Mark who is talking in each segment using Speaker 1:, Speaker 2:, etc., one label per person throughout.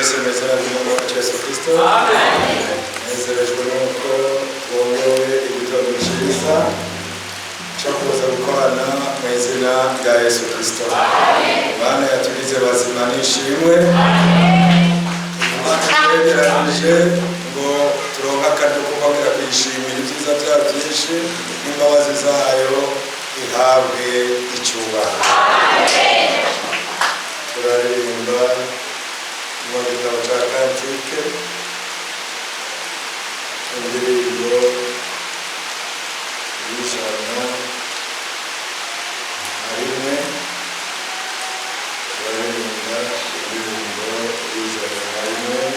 Speaker 1: Mwese mu izina ry'Umwami wacu Yesu Kristo. Nezerejwe n'uko twongewe igitondo cyiza cyo kuza gukorana mu izina rya Yesu Kristo. Imana yatugize bazima n'ishimwe. Imana twegeranije ngo turonke akaryo ko kongera kuyishimira ibyiza byayo byinshi n'imbabazi zayo, ihabwe icyubahiro. Turaririmba mu gitabo cya Cantiques, indirimbo y'101. Turaririmba indirimbo y'101.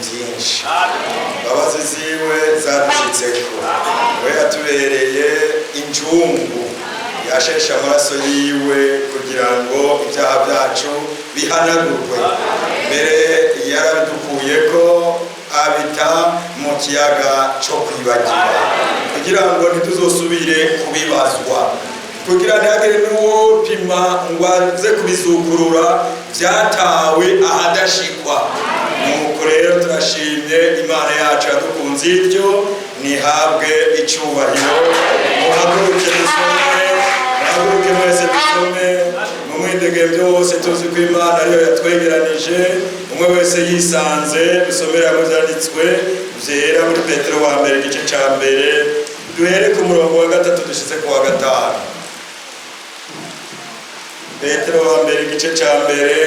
Speaker 1: Byinshi imbabazi ziwe zadushitseko. We yatubereye injungu, yasheshe amaraso yiwe kugira ngo ibyaha byacu bihanagurwe. Mbere yarabidukuyeko, abita mu kiyaga cyo kwibagira, kugira ngo ntituzosubire kubibazwa, kugira ntihagire n'uwopima ngo aze kubizukurura. Byatawe ahadashikwa. Nuko rero turashimye Imana yacu yadukunze ibyo, nihabwe icyubahiro. Muhaguruke dusome, muhaguruke mwese dusome mu mwidegembyo wose. Tuzi ko Imana ariyo yatwegeranije, umwe wese yisanze. Dusomere hamwe byanditswe byera muri Petero wa mbere, igice cya mbere, duhere ku murongo wa 3 dushyize ku wa 5. Petero wa mbere, igice cya mbere,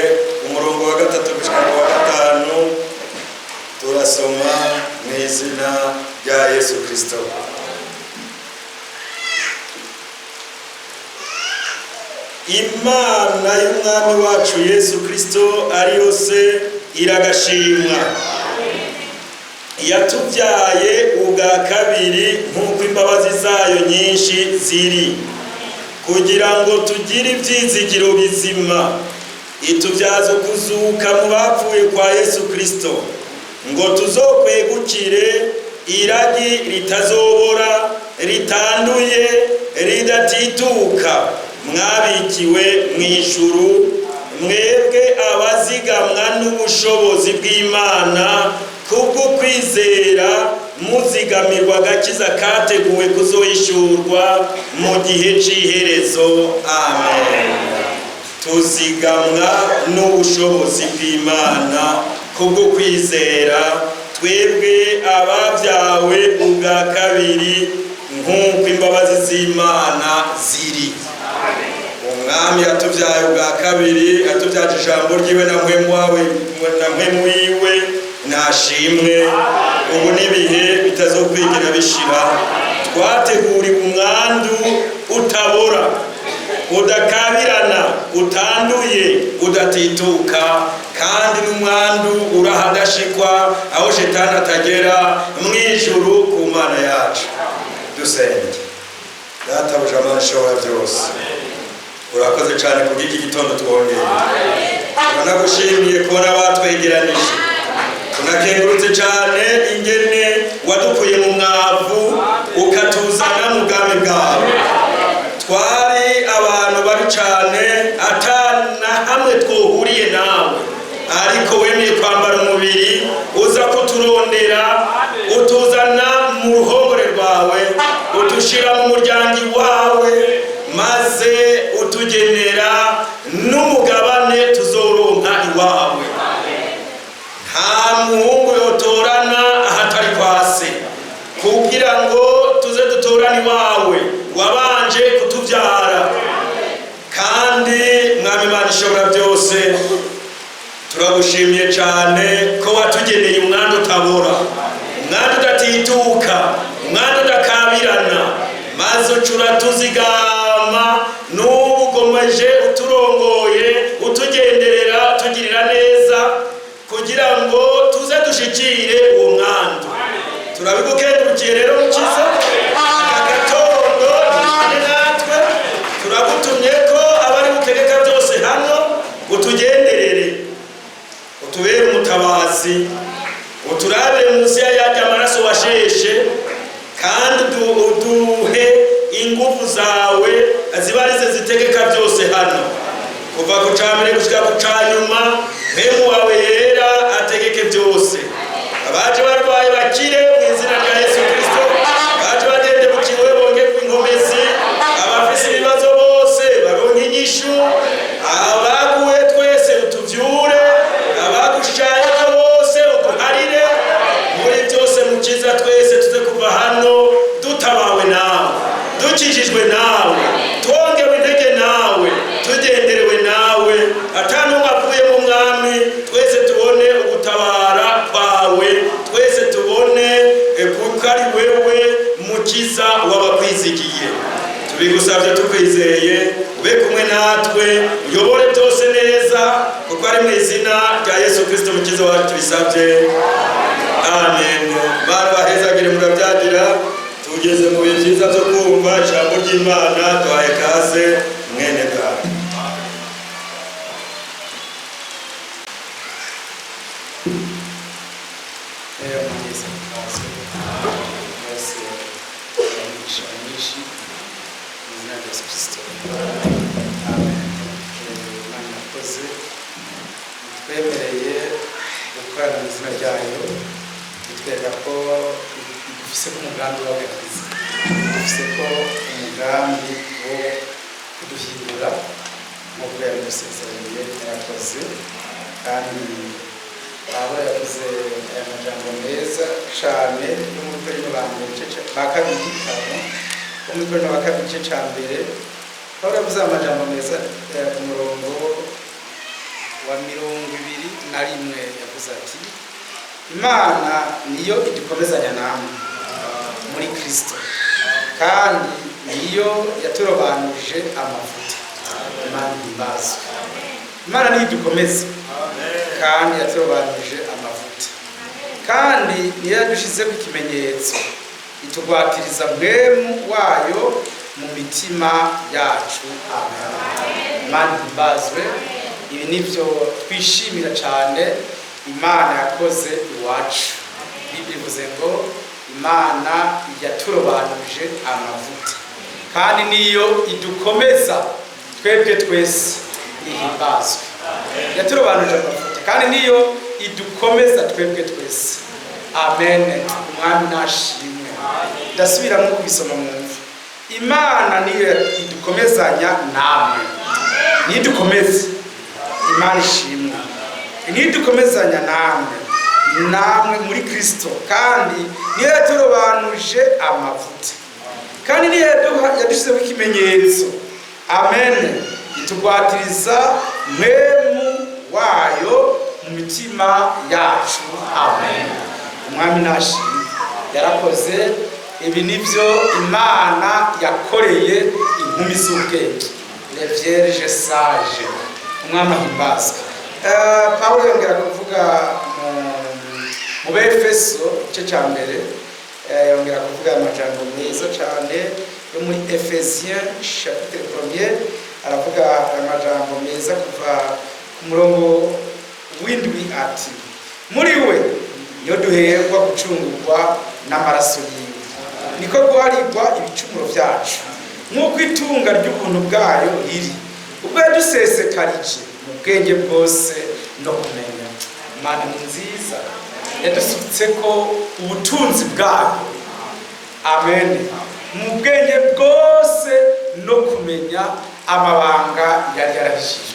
Speaker 1: umurongo wa 3 gushyika ku wa 5. Turasoma mu izina rya Yesu Kirisito.
Speaker 2: Imana y'Umwami wacu Yesu Kirisito, ari se, iragashimwa, yatubyaye ubwa kabiri nk'uko imbabazi zayo nyinshi ziri, kugira ngo tugire ibyizigiro bizima. Itubyaza ukuzuka mu bapfuye kwa Yesu Kirisito, ngo tuzokwegukire iragi ritazobora, ritanduye, ridatituka, mwabikiwe mu ijuru, mwebwe abazigamwa n'ubushobozi bw'Imana kubwo kwizera, muzigamirwa agakiza kateguwe kuzohishurwa mu gihe cy'iherezo. Amen. Tuzigamwa n'ubushobozi bw'Imana kubwo kwizera, twebwe ababyawe ubwa kabiri nk'uko imbabazi z'Imana ziri. Umwami yatubyaye ubwa kabiri, yatubyaje ijambo ryiwe na mpwemu wawe na mpwemu wiwe. Nashimwe ubu n'ibihe bitazokwigira bishira. Twateguriwe umwandu utabora, udakabirana, utanduye, udatituka, kandi n'umwandu urahadashikwa, aho shetani atagera, mu ijuru ku Mana yacu.
Speaker 1: Dusenge. Databuja Mana ishobora byose, urakoze cyane kubw'iki gitondo twongeye. Turanagushimiye kubona watwegeranije. Tunakengurutse cyane ingene wadukuye mu mwavu ukatuzana mu bwami bwawe. Twari abantu babi cyane, atana hamwe twohuriye nawe, ariko wemeye kwambara umubiri, uza kuturondera, utuzana mu ruhongore rwawe, utushyira mu muryango iwawe, maze utugenera n'umugabane tuzoronka iwawe. Nta muhungu yotorana ahatari kwa se. Kugira ngo tuze dutorane iwawe, wabanje kutubyara. Kandi Mwami Imana ishobora byose, turagushimiye cyane ko watugeneye umwanda utabora, umwanda udatituka, umwanda udakabirana, maze ucura tuzigama. N'ubu ukomeje uturongoye, utugenderera, utugirira neza, kugira ngo tuze dushikire uwo mwandu. Turabigukengurukiye rero, Mukiza. Aka gatondo ntibane natwe. Turagutumye ko abari butegeka byose hano, utugenderere, utubere umutabazi, uturabire munsi y'ayandi amaraso washeshe, kandi uduhe ingufu zawe ziba arizo zitegeka byose hano, kuva ku ca mbere gushika ku ca nyuma. Mpemu wawe yera ategeke byose. Abaje barwaye bakire mu izina rya Yesu Kirisito. Abaje badendebukiwe bongerwe inkomezi. Abafise ibibazo bose baronke inyishu. Abaguye twese utuvyure. Abagushayeko bose uduharire. Muri byose, Mukiza, twese tuze kuva hano dutabawe nawe, dukijijwe nawe, twongewe intege nawe, tugenderewe nawe, atanumwe avuye mu Mwami. Twese tubone ugutabara kwawe, twese tubone kuko ari wewe Mukiza w'abakwizigiye. Tubigusabye tukwizeye, ube kumwe natwe, uyobore byose neza, kuko ari mu izina rya Yesu Kirisito Mukiza wacu tubisabye.
Speaker 2: murabyagira. Tugeze mu bihe byiza byo kumva ijambo ry'Imana. Duhaye kaze mwene data.
Speaker 3: Mwese mkaze mwese, imigisha myinshi mu izina rya Yesu Kristo, amen. Imana yakoze itwemereye gukorana mu izina ryayo, itwereka ko idufise ko umugambi w'agakiza, idufise ko umugambi wo kuduhindura nk'uko yabidusezeraniye. Yarakoze. Kandi Pawulo yavuze aya majambo meza cane yo muri Korinto ba mbere igice ba kabiri, pardon, wo muri Korinto ba kabiri igice ca mbere. Pawulo yavuze aya majambo meza ku murongo wa 21. Yavuze ati: "Imana niyo idukomezanya namwe muri Kristo, kandi niyo yaturobanuje amavuta." Imana ihimbazwe. Imana niyo idukomeza kandi yaturobanuje amavuta, kandi niyo yadushize ku kimenyetso, itugwatiriza mwemu wayo mu mitima yacu. Amen. Imana ihimbazwe. Ibi nibyo twishimira cyane Imana yakoze iwacu. Bibiri ivuze ngo Imana yaturobanuje amavuta kandi niyo idukomeza twebwe twese. Ihimbazwe. Yaturobanuje amavuta kandi niyo idukomeza twebwe twese. Amen. Umwami nashimwe. Ndasubiramo kubisoma mwumva: Imana niyo idukomezanya namwe, niyo idukomeza. Imana ishimwe. Niyo idukomezanya namwe muri Kristo, kandi niyo yaturobanuje amavuta, kandi niyo yadushyizeho ikimenyetso. Amen. Itugwatiriza mwemu wayo mu mitima yacu. Amen. Umwami nashimwe, yarakoze. Ibi nibyo Imana yakoreye inkumi z'ubwenge, les vierges sages. Umwami ahimbazwe. Pawulo yongera kuvuga mu Befeso igice cya mbere, yongera kuvuga amajambo meza cyane yo muri Ephésiens chapitre premier. Aravuga amajambo meza kuva ku murongo w'7, ati: "Muri we niyo duherwa gucungurwa n'amaraso yiwe, niko guharirwa ibicumuro byacu, nk'uko itunga ry'ubuntu bwayo riri, ubwo yadusesekarije mu bwenge bwose no kumenya." Imana ni nziza, yadusutse ko ubutunzi bwayo. Amen. Mu bwenge bwose no kumenya amabanga yari yarahishijwe.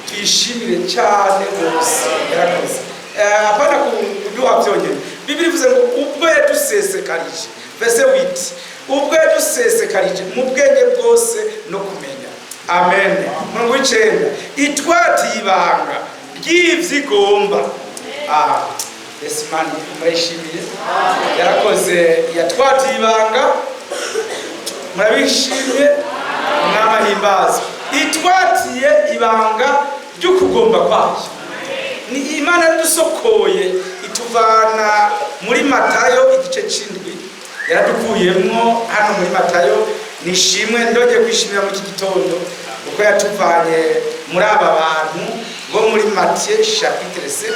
Speaker 3: Tuyishimire cyane rwose, yarakoze. Apana kuduha byonyine. Bibiri ivuze ngo ubwo yadusesekarije, verset 8, ubwo yadusesekarije mu bwenge bwose no kumenya. Amen. Murongo w'9: "Itwatiye ibanga ry'ivyigomba." Ah, ese Imana murayishimiye? Yarakoze, yatwatiye ibanga. Murabishimye? Umwami ahimbazwe. Itwatiye ibanga ry'ukugomba kwayo. Ni Imana yadusokoye ituvana muri Matayo igice c'indwi, yaradukuyemwo hano muri Matayo. Nishimwe, ndongeye kwishimira muri iki gitondo kuko yatuvanye muri aba bantu bo muri Matthieu chapitre 7,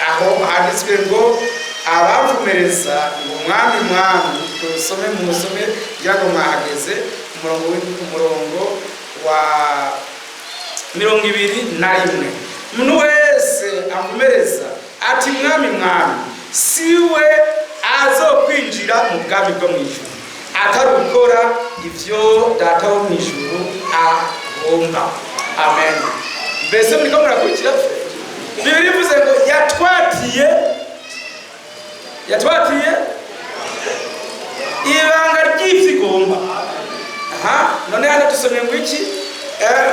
Speaker 3: aho handitswe ngo abamvumereza ngo "Mwami, Mwami". Tusome, musome kugira ngo mwahageze. Umurongo wa 21: "Umuntu wese amvumereza ati 'Mwami, Mwami' si we azokwinjira mu bwami bwo mu ijuru, atari gukora ivyo Data wo mu ijuru agomba." Amen. Mbese muriko murakurikira? Bibiri ivuze ngo yatwatiye ibanga ry'ivyigomba. Aha none hano dusomye ngo iki?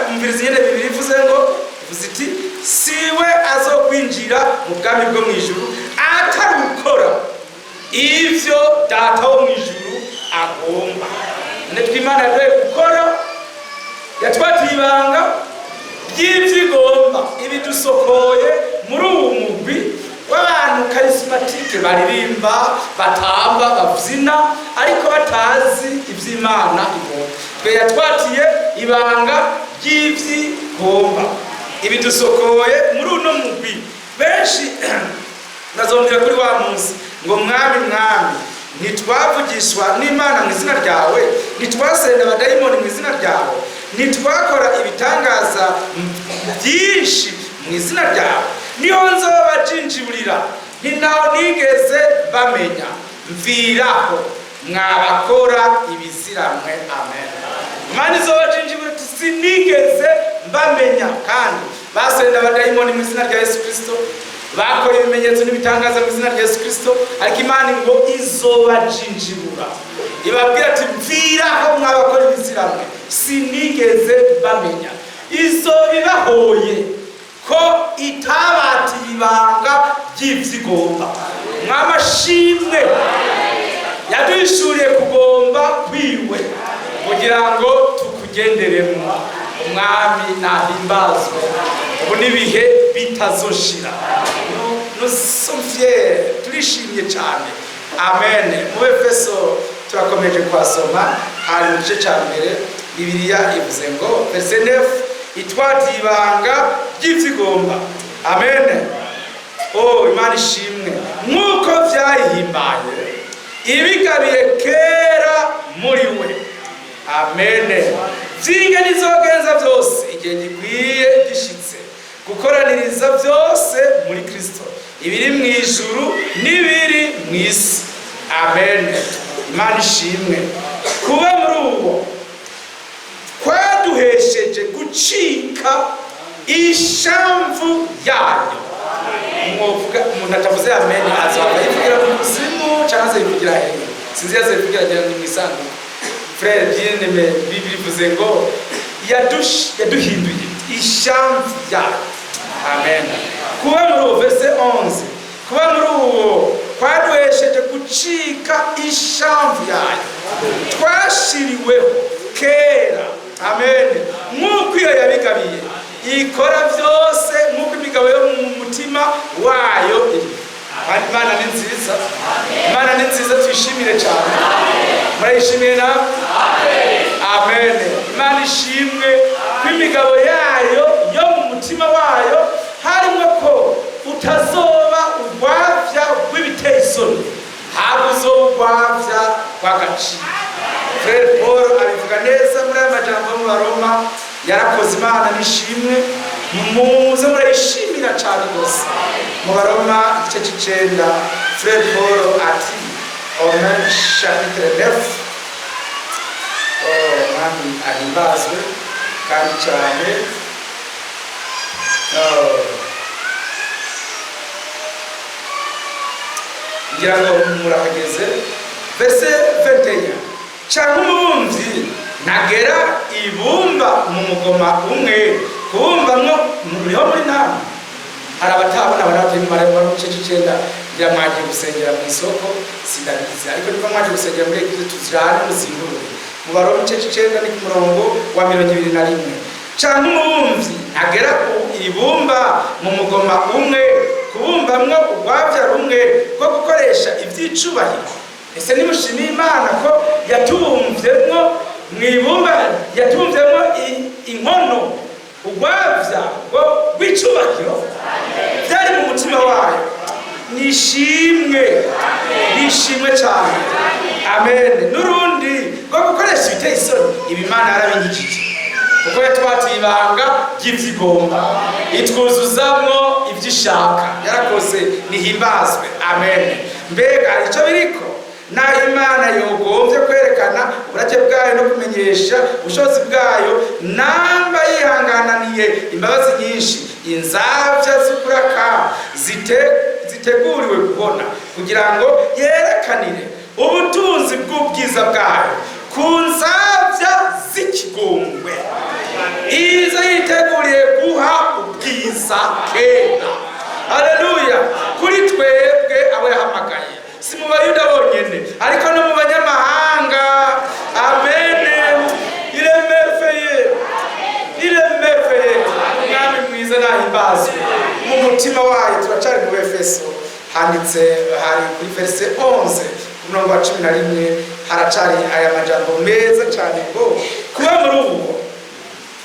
Speaker 3: Umviriza nyene Bibiri ivuze ngo, ivuze iti: "Siwe azokwinjira mu bwami bwo mu ijuru atari gukora ivyo Data wo mu ijuru agomba." None tw'Imana yaduhaye gukora, yatwatiye ibanga ry'ivyigomba, ibidusokoye muri uwu mugwi. B'abantu charismatique, baririmba, batamba, babyina, ariko batazi iby'Imana igomba. Twe yatwatiye ibanga ry'ibyigomba, ibidusokoye muri uno mugwi. Benshi bazongera kuri wa munsi ngo: "Mwami, Mwami, ntitwavugishwa n'Imana mu izina ryawe? Ntitwasenda abadayimoni mu izina ryawe? Ntitwakora ibitangaza byinshi mu izina ryawe?" Niho nzobajinjiburira ni naho nigeze bamenya, mviraho mwabakora ibiziramwe. Amen. Imana izobajinjiburira ati: "Sinigeze mbamenya." Kandi basenda abadayimoni mu izina rya Yesu Kirisito, bakora ibimenyetso n'ibitangaza mu izina rya Yesu Kirisito, ariko Imana ngo izobajinjibura, ibabwira ati: "Mviraho mwabakora ibiziramwe, sinigeze bamenya." Izobibahoye ko itabatiye ibanga ry'ivyigomba. Mwamashimwe yaduhishuriye kugomba kwiwe kugira ngo tukugenderemo. Umwami nahimbazwe ubu n'ibihe bitazoshira. Nous sommes fiers, turishimye cyane. Amen. Mu Efeso turakomeje kuhasoma, hari mu gice cya mbere. Bibiliya ivuze ngo, verset 9, itwatiye ibanga ry'ivyigomba. Amen. Oh, Imana ishimwe. Nk'uko vyayihimbaye, ibigabiye kera muri we. Amen. Vyinga n'izogenza byose igihe gikwiye gishitse, gukoraniriza byose muri Kristo, ibiri mu ijuru n'ibiri mu isi. Amen. Imana ishimwe. Kuba muri uwo kwaduhesheje gucika ishamvu yayo. Mwovuga umuntu atavuze amen azohava yivugira mu kuzimu cyangwa azayivugira hehe? Sinzi iyo azayivugira, agira ni mu isanduku. Frère bien-aimé, Bible ivuze ngo yaduhinduye ishamvu yayo. Amen. Kuba muri uwo, verset 11, kuba muri uwo kwaduhesheje gucika ishamvu yayo, twashiriweho kera. Amen. Nk'uko iyo yabigabiye ikora byose nk'uko imigabo yo mu mutima wayo iri. Kandi Imana ni nziza, Imana ni nziza, tuyishimire cyane. Murayishimiye nawe? Amen. Imana ishimwe ko imigabo yayo yo mu mutima wayo harimo ko utazoba urwavya rw'ibiteye isoni, haba uzoba urwavya rw'agaciro. Frère Paul abivuga neza muri aya majambo yo mu Baroma. Yarakoze, Imana nishimwe, muze murayishimira cyane rwose. Mu Baroma igice c'icenda, Frère Paul ati, Romains chapitre 9. Oh, Mwami ahimbazwe kandi cyane. Oh. Ngira ngo murahageze. Verset 21: "Cyangwa umubumvyi ntagera ibumba mu mugoma umwe kubumbamwo?" Niho muri namwe hari abatabona, bari bari mu gice c'icenda. Ngira mwagiye gusengera mu isoko, sindabizi, ariko niba mwaje gusengera muri église, tuzirane muzingurure. Mu Baroma igice c'icenda ni ku murongo wa 21: "Canke umubumvyi ntagera ku ibumba mu mugoma umwe kubumbamwo urwavya rumwe rwo gukoresha ivy'icubahiro?" Ese nimushimiye Imana ko yatubumvyemwo mu ibumba, yatubumvyemwo inkono, urwavya rw'icubahiro? Byari mu mutima wayo. Nishimwe, nishimwe cyane. Amen. N'urundi rwo gukoresha ibiteye isoni. Ibi Imana yarabinyigije, kuko yatwatiye ibanga ry'ivyigomba, itwuzuzamwo ivyo ishaka. Yarakoze, nihimbazwe. Amen. Mbega hari icyo biriko? Naho Imana yogombye kwerekana uburake bwayo no kumenyesha ubushobozi bwayo, namba yihangananiye imbabazi nyinshi inzabya z'ukuraka ziteguriwe kubona, kugira ngo yerekanire ubutunzi bw'ubwiza bwayo ku nzabya z'ikigongwe, izo yiteguriye guha ubwiza kera. Haleluya. Kuri twebwe abo yahamagaye, si mu Bayuda bonyene, ariko no mu banyamahanga. Amen. Il est merveilleux, il est merveilleux. Umwami mwiza nahimbazwe. Mu mutima wayo, turacari mu Efeso. Handitse hari kuri verset 11, ku murongo wa 11, haracari aya majambo meza cyane ngo: "Kuba muri ubu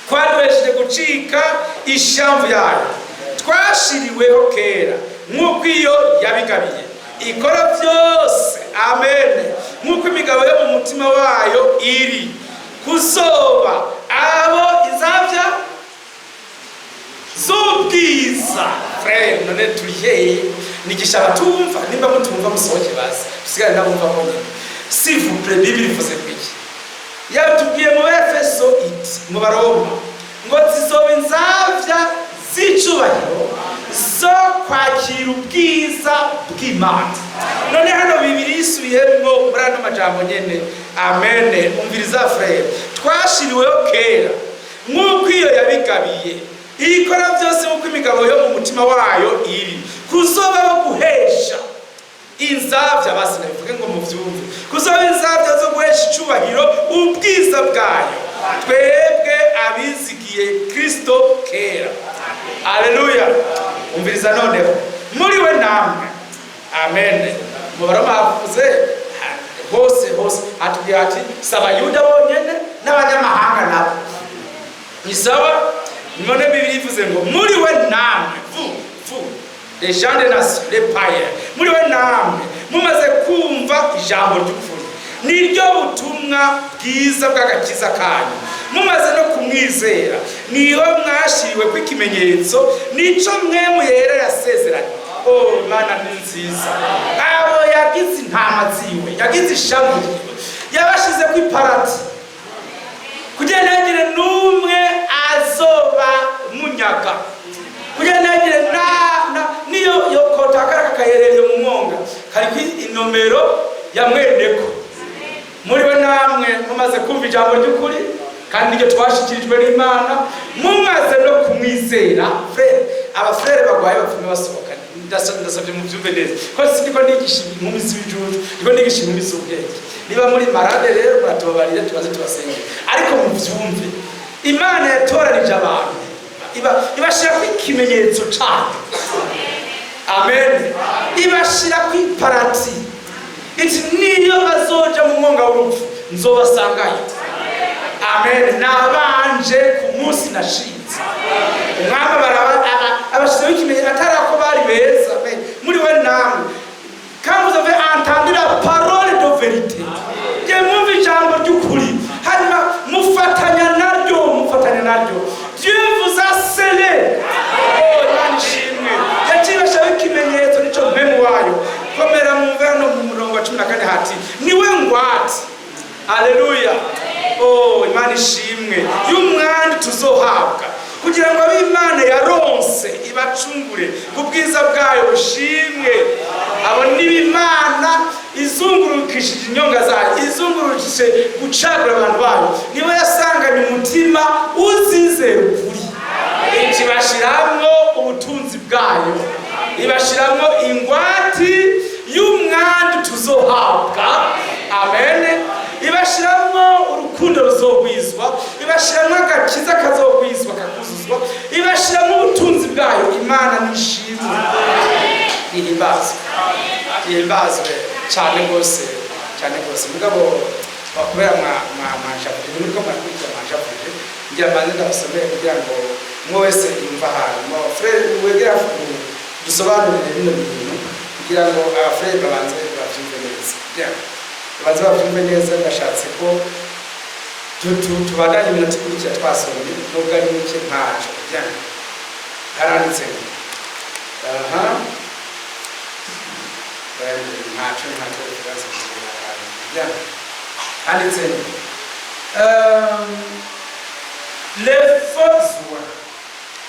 Speaker 3: kwaduhesheje gucika ishamvu yayo, twashiriweho kera nk'uko iyo yabigabiye ikora byose, amen, nk'uko imigabo yo mu mutima wayo iri, kuzoba abo inzabya z'ubwiza." Frère, none turi hehe? Nigisha abatumva. Nimba mutumva, musohoke, bazi dusigare n'abumva bonyine, s'il vous plaît. Bible ivuze kwiki? Yatubwiye mu Efeso iti, mu Baroma ngo zizoba inzavya z'icubahiro zo kwakira ubwiza bw'Imana. None hano Bibiliya isubiyemwo muri ano majambo nyene, amen. Umviriza, frère: "Twashiriweho kera nk'uko iyo yabigabiye ikora byose nk'uko imigabo yo mu mutima wayo iri, kuzoba bo guhesha inzavya." Basi nabivuge ngo muvyumve: kuzoba inzavya zo guhesha icubahiro ubwiza bwayo, twebwe abizigiye Kristo kera. Aleluya! Umviriza noneho: muri we namwe, amen. Mu Baroma havuze hose hose, hatubwira ati si Abayuda bonyene, n'abanyamahanga nabo ni sawa. None Bibiliya ivuze ngo muri we namwe, vous, vous les gens des nations, les païens, muri we namwe mumaze kumva ijambo ry'ukuri, niryo butumwa bwiza bw'agakiza kanyu, mumaze no kumwizera, niho mwashiriwe ko ikimenyetso, nico Mpwemu Yera yasezeranye. Oh, Imana ni nziza! Abo yagize intama ziwe, yagize ishamu ryiwe, yabashize ku iparati kugira ntihagire n'umwe azoba munyaga, kugira ntihagire na niyo yo kotakara kakaherereye mu mwonga kariko inomero ya mweneko. Muri we namwe mumaze kumva ijambo ry'ukuri, kandi niryo twashikirijwe n'Imana, mumaze no kumwizera. Frère, abafrères bagwaye bapfume basohoka. Ndasabye mubyumve neza ko sindiko nigisha inkumi z'ibijuju, ndiko nigisha inkumi z'ubwenge. Niba muri malade rero, muratubabarire, tubaze tubasengere, ariko mubyumve: Imana yatoranije abantu, ibashyira ku ikimenyetso cayo, amen, ibashyira ku iparati, iti niyo bazoja mu mwonga w'urupfu, nzobasangayo, amen. Nabanje ku munsi nashinze. Umwami abashyizeho ikimenyetso, atari ako bari beza. Amen. Muri we namwe, quand vous avez entendu la parole de vérité, ye mwumva ijambo ry'ukuri, hanyuma mufatanya naryo, mufatanya naryo, Dieu vous a scellé. Oh, Imana ishimwe! Yaciye ibashyiraho ikimenyetso, nico Mpwemu wayo. Komera mwumve hano mu murongo wa 14 hati: "Niwe ngwate", aleluya, oh, Imana ishimwe, "y'umwami tuzohabwa, kugira ngo ab'Imana yaronse ibacungure ku bwiza bwayo bushimwe." Abo niba Imana izungurukishije inyonga zayo, izungurukishije gucagura abantu bayo, nibo yasanganye umutima uzizera ukuri, ikibashiramwo ubutunzi bwayo, ibashiramwo ingwati y'umwandu tuzohabwa, amen, ibashiramwo urukundo ruzogwizwa, ibashiramwo agakiza kazogwizwa kakuzuzwa, ibashiramwo ubutunzi bwayo. Imana nishimwe, ihimbazwe, ihimbazwe cyane rwose, cyane rwose. Mugabo kubera mwanshavuje, muriko murakurikira, mwanshavuje, ngira mbanze ndabasomere kugira ngo umwe wese yumva ahantu. Frère, wegera dusobanurire bino bintu kugira ngo abafrères babanze bavyumve neza. Bien. Babanze bavyumve neza. Ndashatse ko tubandanye iminota ikurikira twasomye, nubwo ari mike, ntaco. Bien. Haranditse ngo aha ntaco, ntaco. Bien. Handitse ngo les faux oints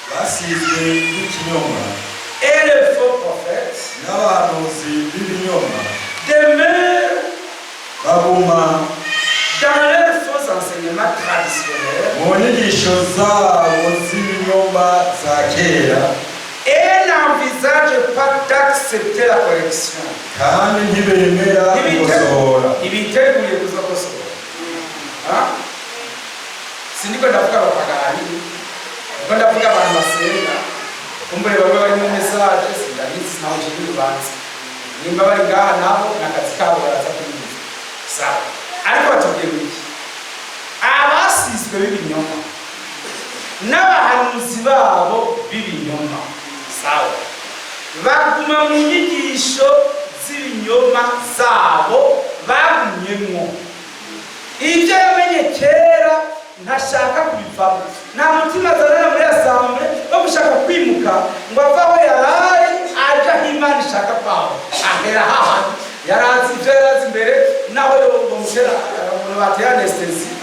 Speaker 2: Basizwe n'ikinyoma
Speaker 3: et les faux prophètes
Speaker 2: n'abahanuzi b'ibinyoma
Speaker 3: demeurent
Speaker 2: baguma
Speaker 3: dans leurs faux enseignements traditionnels
Speaker 2: mu nyigisho zabo z'ibinyoma za kera
Speaker 3: et n'envisagent pas d'accepter la correction.
Speaker 2: Kandi ntibemera gukosora.
Speaker 3: Ntibiteguye kuzakosora. Ah? Siniko ndavuga abapagani, niko ndavuga abantu basenga. Kumbure bamwe bari mu message, sindabizi, ntawe nje urubanza. Nimba bari ngaha nabo ni akazi kabo, baraza kubivuga, sawa. Ariko batubwiye ngo iki? Abasizwe b'ibinyoma n'abahanuzi babo b'ibinyoma, sawa, baguma mu nyigisho z'ibinyoma zabo bagumyemwo. Ibyo yamenye kera ntashaka kubivamo. Nta mutima azanana muri assemblée wo gushaka kwimuka ngo ave aho yarari aje aho Imana ishaka kwaho. Ahera hahandi yarazi ibyo yarazi imbere, naho bamutera umuntu batera anesthésie,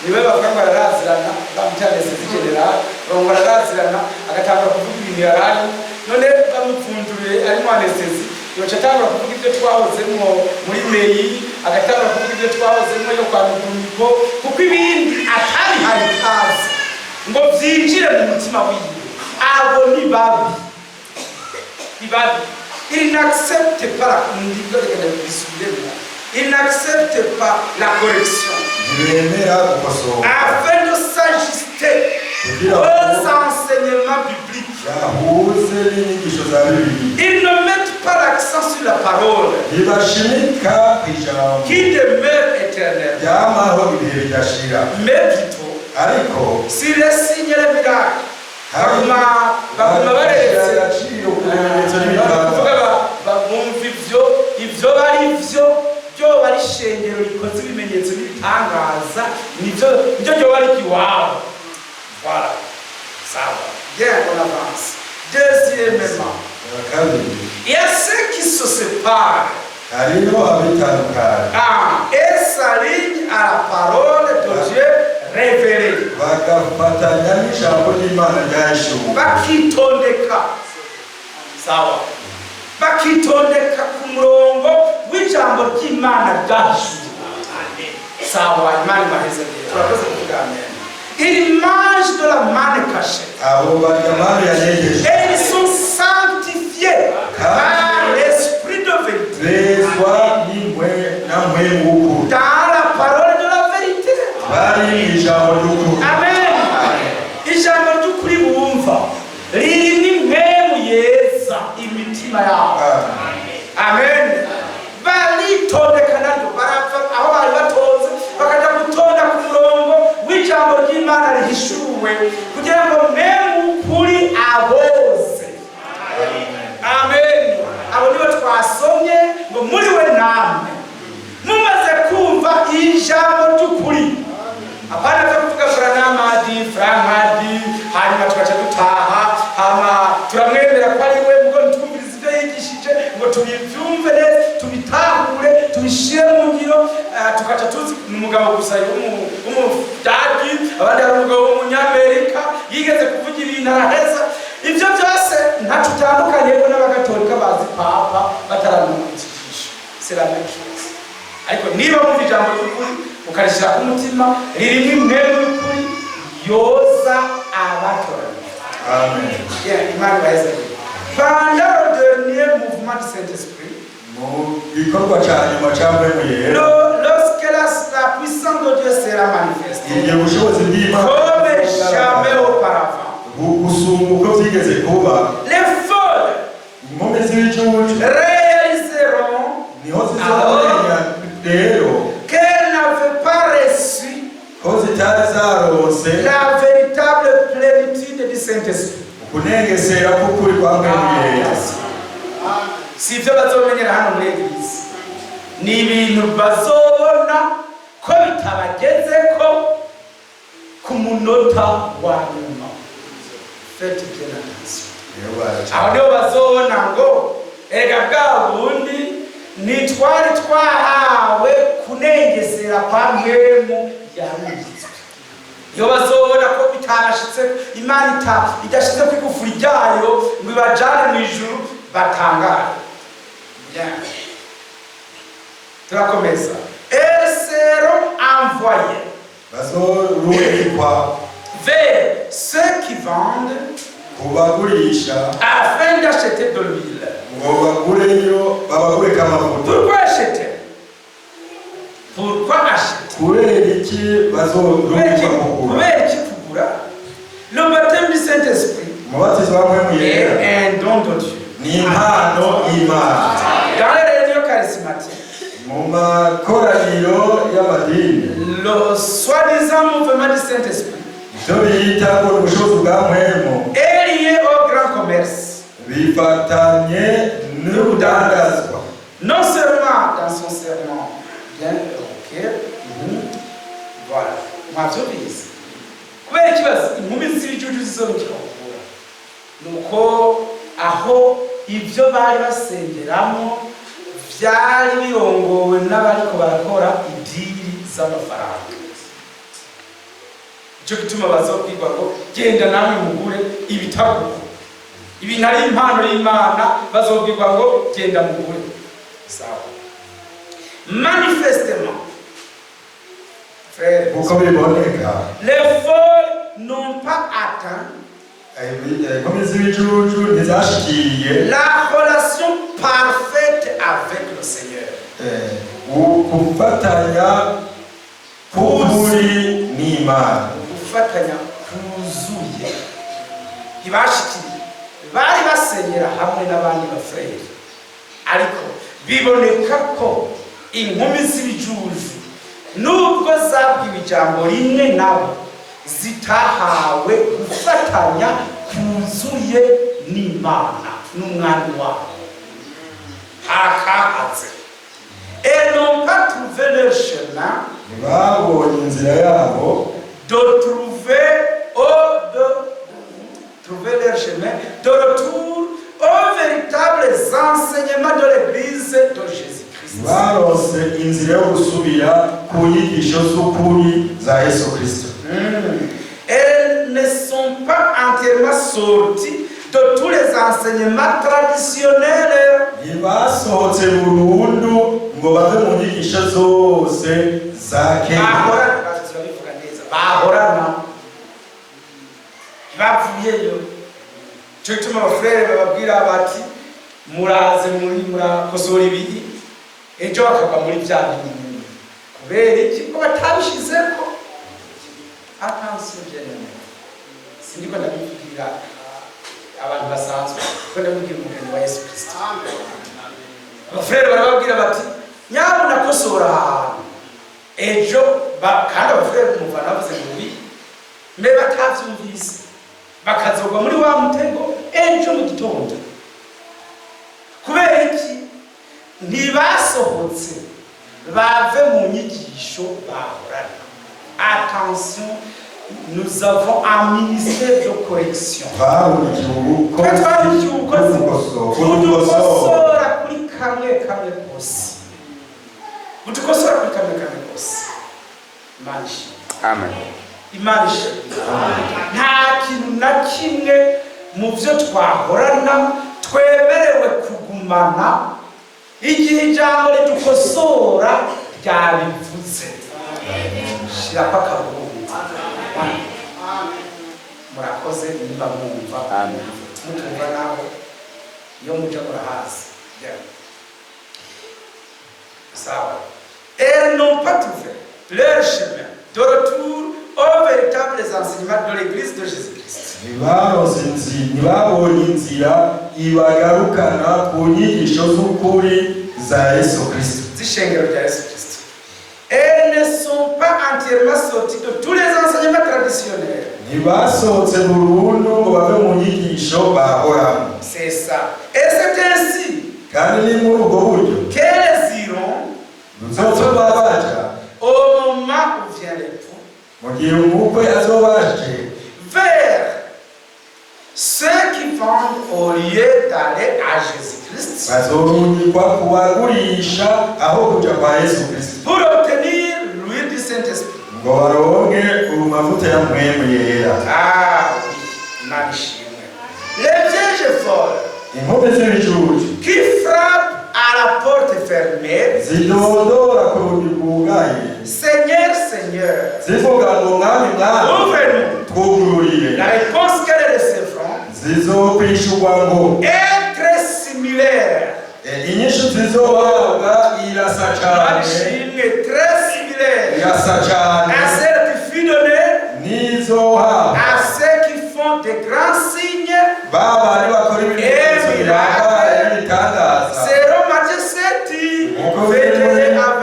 Speaker 3: niwe bavuga ngo ararazirana, bamutera anesthésie générale, ngo ararazirana, agatangura kuvuga ibintu yarari. None bamupfunduriye arimo anesthésie, yoca atangura kuvuga ibyo twahozemwo muri meyi, agatangura kuvuga ibyo twahozemwo yo kwa Mugumiko, kuko ibindi atabihaye ikaze ngo byinjire mu mutima wiwe. Abo ni babi, ni babi. Il n'accepte pas la, il n'accepte pas la correction
Speaker 1: Ntibemera gukosorwa
Speaker 3: afin de s'ajuster aux enseignements bibliques.
Speaker 1: Bahuze n'inyigisho za Bibiliya.
Speaker 3: Ils ne mettent pas l'accent sur la parole
Speaker 1: Ntibashimika ku ijambo
Speaker 3: qui demeure éternelle,
Speaker 1: ryamaho ibihe bidashira,
Speaker 3: mais plutôt
Speaker 1: ariko
Speaker 3: sur les signes et les miracles. Baguma baretse
Speaker 1: agaciro ku bimenyetso n'ibitangaza.
Speaker 3: Bavuga bumva ivyo bari vyo, ryoba ari ishengero rikoze ibimenyetso n'ibitangaza, nivyo ryoba ari iwabo. Voilà, sawa, bien, on avance. Deuxièmement,
Speaker 1: Kabiri,
Speaker 3: il y a ceux qui se séparent
Speaker 1: hariho abitandukanya
Speaker 3: ah, et s'alignent à la parole de Dieu révélée.
Speaker 1: Bagafatanya n'ijambo ry'Imana ryahishuwe.
Speaker 3: Bakitondeka, sawa, bakitondeka ku murongo w'ijambo ry'Imana ryahishuwe. Sawa, Imana ibaheze neza. Turakoze kuvuga amen. Ils mangent de la manne cachée
Speaker 1: Abo barya manu yanyegeje
Speaker 3: et ils sont sanctifiés par l'esprit de vérité
Speaker 1: bezwa n'ingwe na mpwemu w'ukuri
Speaker 3: dans la parole de la vérité.
Speaker 1: Bari mu ijambo ry'ukuri.
Speaker 3: Amen. Ijambo ry'ukuri bumva ririmo impwemu yeza imitima yabo. Amen. Baritondeka naryo, barapfa aho bari batonze bakaja gutonda ku murongo w'ijambo ry'Imana rihishuwe kugira ngo mpwemu w'ukuri aboze. Amen. Abo nibo twasomye ngo muri we namwe mumaze kumva ijambo ry'ukuri. Apana byo kuvuga Franamadi, Frankadi, hanyuma tugaca dutaha, hama turamwemera ko ari we, mugo ntitwumvirize ibyo yigishije ngo tubivyumve neza, tubitahure, tubishire mu ngiro. Tugaca tuzi ni umugabo gusa w'umudagi, abandi hari umugabo w'umunyamerika yigeze kuvuga ibintu araheza. Ibyo byose ntaco utandukanye ko n'abagatolika bazi papa bataramwumva. C'est la même chose. Ariko niba wumva ijambo ry'ukuri ukarishyira ku mutima, ririmo impwemu y'ukuri yoza abatoranije.
Speaker 1: Amen.
Speaker 3: Bien, Imana ibaheze. Pendant le dernier mouvement du Saint-Esprit,
Speaker 1: Mu gikorwa cya nyuma cya mpwemu yera,
Speaker 3: lorsque la puissance de Dieu sera manifestée,
Speaker 1: igihe ubushobozi bw'Imana
Speaker 3: comme jamais auparavant,
Speaker 1: gusumba uko byigeze kuba,
Speaker 3: les folles
Speaker 1: inkumi z'ibicucu
Speaker 3: réaliseront
Speaker 1: niho zizomenya rero
Speaker 3: qu'elles n'avaient pas reçu
Speaker 1: ko zitari zaronse
Speaker 3: la véritable plénitude du Saint-Esprit.
Speaker 1: Ukunengesera k'ukuri kwa mpwemu yera.
Speaker 3: Si ibyo bazomenyera hano muri église, ni ibintu bazobona ko bitabageze ko ku munota wa nyuma. Faites bien attention. Aho niho bazobona ngo erega bwa bundi ntitwari twahawe kunengesera kwa mpwemu yarungitswe. Iyo bazobona ko bitabashitse, Imana idashize ku igufuri ryayo ngo ibajane mu ijuru, batangare. Bien. Turakomeza. Elles seront envoyées
Speaker 1: Bazorungikwa
Speaker 3: vers ceux qui vendent
Speaker 1: ku bagurisha
Speaker 3: afin d'acheter de l'huile.
Speaker 1: Ngo bagureyo babagureko amavuta.
Speaker 3: Pourquoi acheter? Pourquoi acheter?
Speaker 1: Kubera iki bazorungikwa kugura?
Speaker 3: Kubera iki kugura? Le baptême du Saint-Esprit
Speaker 1: Umubatizo wa mpwemu yera
Speaker 3: est un don de Dieu.
Speaker 1: Ni impano y'Imana.
Speaker 3: Dans les
Speaker 2: Makoraniro y'amadini,
Speaker 3: le soi-disant mouvement du Saint-Esprit
Speaker 2: ibyo bita ngo ni ubushobozi bwa mpwemu
Speaker 3: est lié au grand commerce.
Speaker 2: Bifatanye n'urudandazwa.
Speaker 3: Non seulement dans son serment, bien, ok, voilà, mwavyumvise. Kubera ikibazo inkumi z'ibijuju zizorukira, nuko aho ibyo bari basengeramo vyari birongowe n'abariko barakora idiri z'amafaranga. Ico gituma bazobwirwa ngo genda namwe mugure ibitagurwa, ibintu ari impano y'Imana, bazobwirwa ngo genda mugure. Sawa, manifestement, frère,
Speaker 2: Uko biboneka,
Speaker 3: les folles n'ont pas atteint
Speaker 2: inkumi z'ibijuju ntizashikiriye
Speaker 3: la relation parfaite avec le Seigneur.
Speaker 2: Gufatanya k'ukuri n'Imana.
Speaker 3: Gufatanya kuzuye ntibashikiriye. Bari basenyera hamwe n'abandi bafurere, ariko biboneka ko inkumi z'ibijuju, nubwo zabwiwe ijambo rimwe nabo, zitahawe gufatanya kuzuye n'Imana n'Umwami wabo. Hakahatse, elles n'ont pas trouvé leur chemin
Speaker 2: Ntibabonye inzira yabo
Speaker 3: de trouver leur chemin de retour aux véritables enseignements de l'Église de Jésus-Christ.
Speaker 2: Baronse inzira yo gusubira ku nyigisho z'ukuri za Yesu Kristo.
Speaker 3: Elles ne sont pas entièrement sorties de tous les enseignements traditionnels.
Speaker 2: Ntibasohotse burundu ngo bave mu nyigisho zose za kera.
Speaker 3: Bahorana, turabivuga neza, bahorana, bavuyeyo. Cyo gituma abafurere bababwira bati muraze muri murakosora ibiri, ejo bakagwa muri bya bintu. Kubera iki? Ko batabishizeko. Attention, bien aimé, sindiko ndabibwira abantu basanzwe, ko ndabibwira umugeni wa Yesu Kristo. Abafurere barababwira bati nyabuna kosora ahantu, ejo kandi abafurere muvana bavuze ngo bi mbe batavyumvise, bakazogwa muri wa mutego ejo mu gitondo. Kubera iki? Ntibasohotse bave mu nyigisho bahorana. Attention, nous avons un ministère de correction.
Speaker 2: Twahurikiye
Speaker 3: Twe
Speaker 2: ubukozi
Speaker 3: twabikiye ubukozi
Speaker 2: bw'ugukosora.
Speaker 3: Budukosora kuri kamwe kamwe kose, budukosora kuri kamwe kamwe kose. Imana ishimwe.
Speaker 4: Amen.
Speaker 3: Imana ishimwe. Nta kintu na kimwe mu byo twahorana twemerewe kugumana igihe ijambo ridukosora ryabivuze. Shirako akaruhuko. Murakoze niba mwumva.
Speaker 4: Amen.
Speaker 3: Mutumva naho iyo muja murahazi. Yeah. Sawa, elles n'ont pas trouvé leur chemin de retour aux véritables enseignements de l'Église de Jésus-Christ.
Speaker 2: Ntibaronse ntibabonye inzira ibagarukana ku nyigisho z'ukuri za Yesu Kristo.
Speaker 3: Z'ishengero rya Yesu Kristo. Elles ne sont pas entièrement sorties de tous les enseignements traditionnels.
Speaker 2: Ntibasohotse burundu ngo bave mu nyigisho bahoramo.
Speaker 3: C'est ça. Et c'est ainsi
Speaker 2: Kandi ni muri ubwo buryo
Speaker 3: qu'elles iront
Speaker 2: ruzoba baja
Speaker 3: au moment où vient l'époux
Speaker 2: mu gihe umukwe azoba aje
Speaker 3: vers ceux qui vendent au lieu d'aller à Jésus-Christ
Speaker 2: bazorungikwa kubagurisha aho kuja kwa Yesu Kristo
Speaker 3: pour obtenir l'huile du Saint-Esprit.
Speaker 2: Ngo baronke amavuta ya Mpwemu Yera.
Speaker 3: Ah oui, Imana ishimwe. Les vierges folles
Speaker 2: Inkumi z'ibijuju
Speaker 3: qui frappent à la porte fermée,
Speaker 2: zidodora ku rugi rwugaye,
Speaker 3: Seigneur, Seigneur,
Speaker 2: zivuga ngo Mwami, Mwami,
Speaker 3: ouvre-nous.
Speaker 2: Twugururire,
Speaker 3: La réponse qu'elles recevront
Speaker 2: zizokwishurwa ngo
Speaker 3: est très similaire.
Speaker 2: Inyishu zizohabwa irasa
Speaker 3: Imana
Speaker 2: cane,
Speaker 3: ishimwe, très similaire
Speaker 2: irasa cane
Speaker 3: à celle qui fut donnée
Speaker 2: n'izohabwa
Speaker 3: à ceux qui font de grands signes.
Speaker 2: Ba bandi bakora ibimenyetso bihambaye n'ibitangaza.
Speaker 3: Selon Matthieu 7,
Speaker 2: Nkuko
Speaker 3: 21 à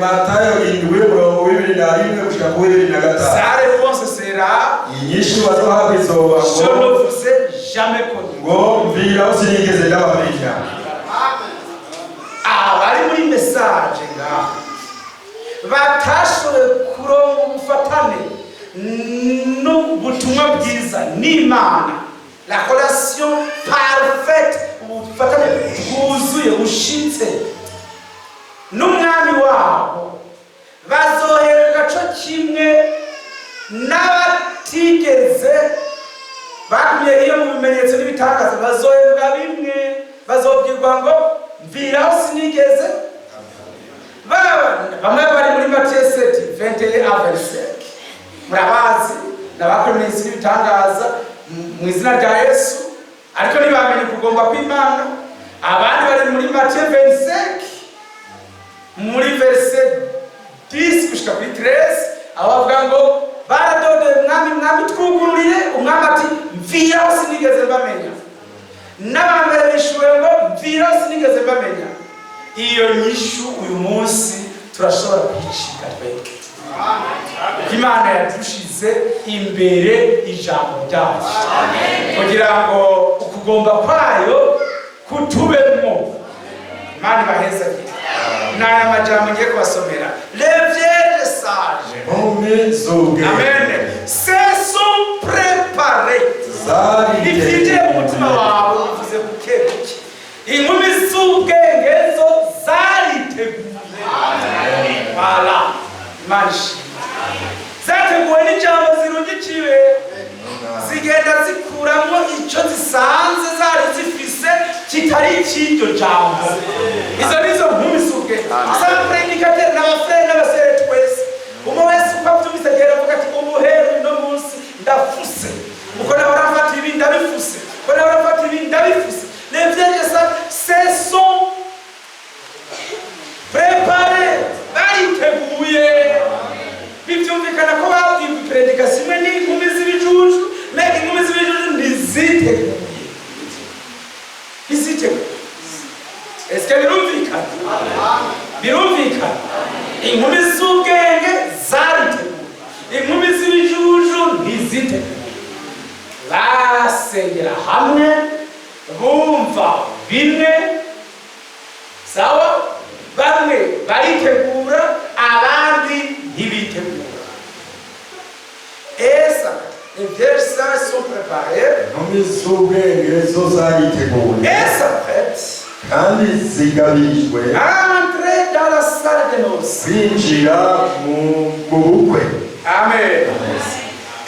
Speaker 2: Matayo 7 umurongo wa 21 gushika ku 25.
Speaker 3: Sa réponse sera:
Speaker 2: Inyishu bazohabwa izoba
Speaker 3: Je
Speaker 2: ngo
Speaker 3: ne vous ai jamais connu.
Speaker 2: Ngo mviraho sinigeze ndabamenya.
Speaker 3: Abari muri message ngaho batashoboye kuronka ubufatane n'ubutumwa bwiza n'Imana, la relation parfaite, ubufatane bwuzuye bushitse n'umwami wabo, bazoherwa co kimwe n'abatigeze bagumye iyo mu bimenyetso n'ibitangaza. Bazoherwa bimwe, bazobwirwa ngo mviraho sinigeze. Bamwe bari muri Matthieu 7 21 à 25, murabazi, n'abakoze n'ibitangaza mu izina rya Yesu ariko ntibamenye kugomba kw'Imana. Abandi bari muri Matthieu 25 muri verset 10 gushika kuri 13, aho bavuga ngo baradodeye: "Mwami, mwami, twugururiye." Umwami ati: "Mviraho sinigeze mbamenya." N'abambere bishuwe ngo mviraho sinigeze mbamenya. Iyo nyishu uyu munsi turashobora kuyicika twebwe. Imana yadushize imbere ijambo ryayo kugira ngo ukugomba kwayo kutubemwo. Imana ibahezagire. N'aya majambo ngiye kubasomera: les vierges sages,
Speaker 2: Inkumi z'ubwenge,
Speaker 3: amen, se sont préparées. Ibyinjiye mu mutima wawe bivuze buke buke. Inkumi z'ubwenge zo zariteguye. Voilà, Imana ishimwe. Zateguwe n'ijambo zirungikiwe, zigenda zikuramo icyo zisanze zari zifise kitari icy'iryo jambo. Izo nizo nkumi z'ubwenge. Za prédicateurs n'aba frères n'aba sœurs, twese, umwe wese uko abyumvise agenda avuga ati: "Ubuheru uno munsi ndafuse uko nahora mfata ibi, ndabifuse uko nahora mfata ibi, ndabifuse." Les vierges se sont préparées, bariteguye. Bibyumvikana ko babwiwe prédication imwe n'inkumi z'ibijuju, mais inkumi z'ibijuju ntiziteguye, ntiziteguye. Ese birumvikana? Birumvikana. Inkumi z'ubwenge zariteguye, inkumi z'ibijuju ntiziteguye. Basengera hamwe, bumva bimwe, sawa. Bamwe baritegura, abandi ntibitegura. Esa les vierges sages sont préparées
Speaker 2: Inkumi z'ubwenge zo zariteguye
Speaker 3: et s'apprêtent
Speaker 2: kandi zigabirijwe
Speaker 3: à entrer dans la salle de noces.
Speaker 2: Kwinjira mu bukwe.
Speaker 3: Amen.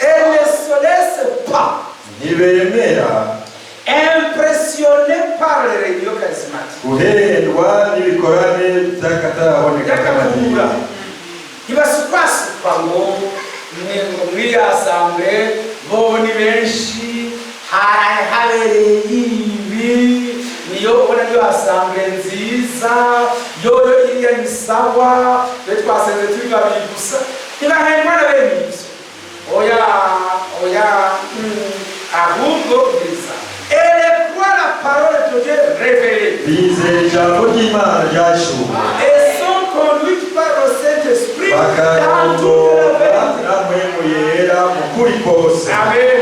Speaker 3: Elles ne se laissent pas
Speaker 2: Ntibemera
Speaker 3: impressionner par les réunions charismatiques.
Speaker 2: Guhendwa n'ibikorane by'akataraboneka by'amadini.
Speaker 3: By'akakura ntibasukwasukwa ngo mwe ngo mwiriya assemblée bo ni benshi, haraye habereye ibi, niyo ubona niyo assemblée nziza, yoyo iriya ni sawa, twe twasenze turi babiri gusa. Ntibahendwa na bene ibyo, oya, oya. Ahubwo bwiza, elle croit la parole de Dieu révélée
Speaker 2: Bizera ijambo ry'Imana ryashuwe
Speaker 3: et sont conduites par le Saint-Esprit dans toute la
Speaker 2: bakarongorwa
Speaker 3: vérité.
Speaker 2: Na Mpwemu Yera mu kuri kose.
Speaker 3: Amen.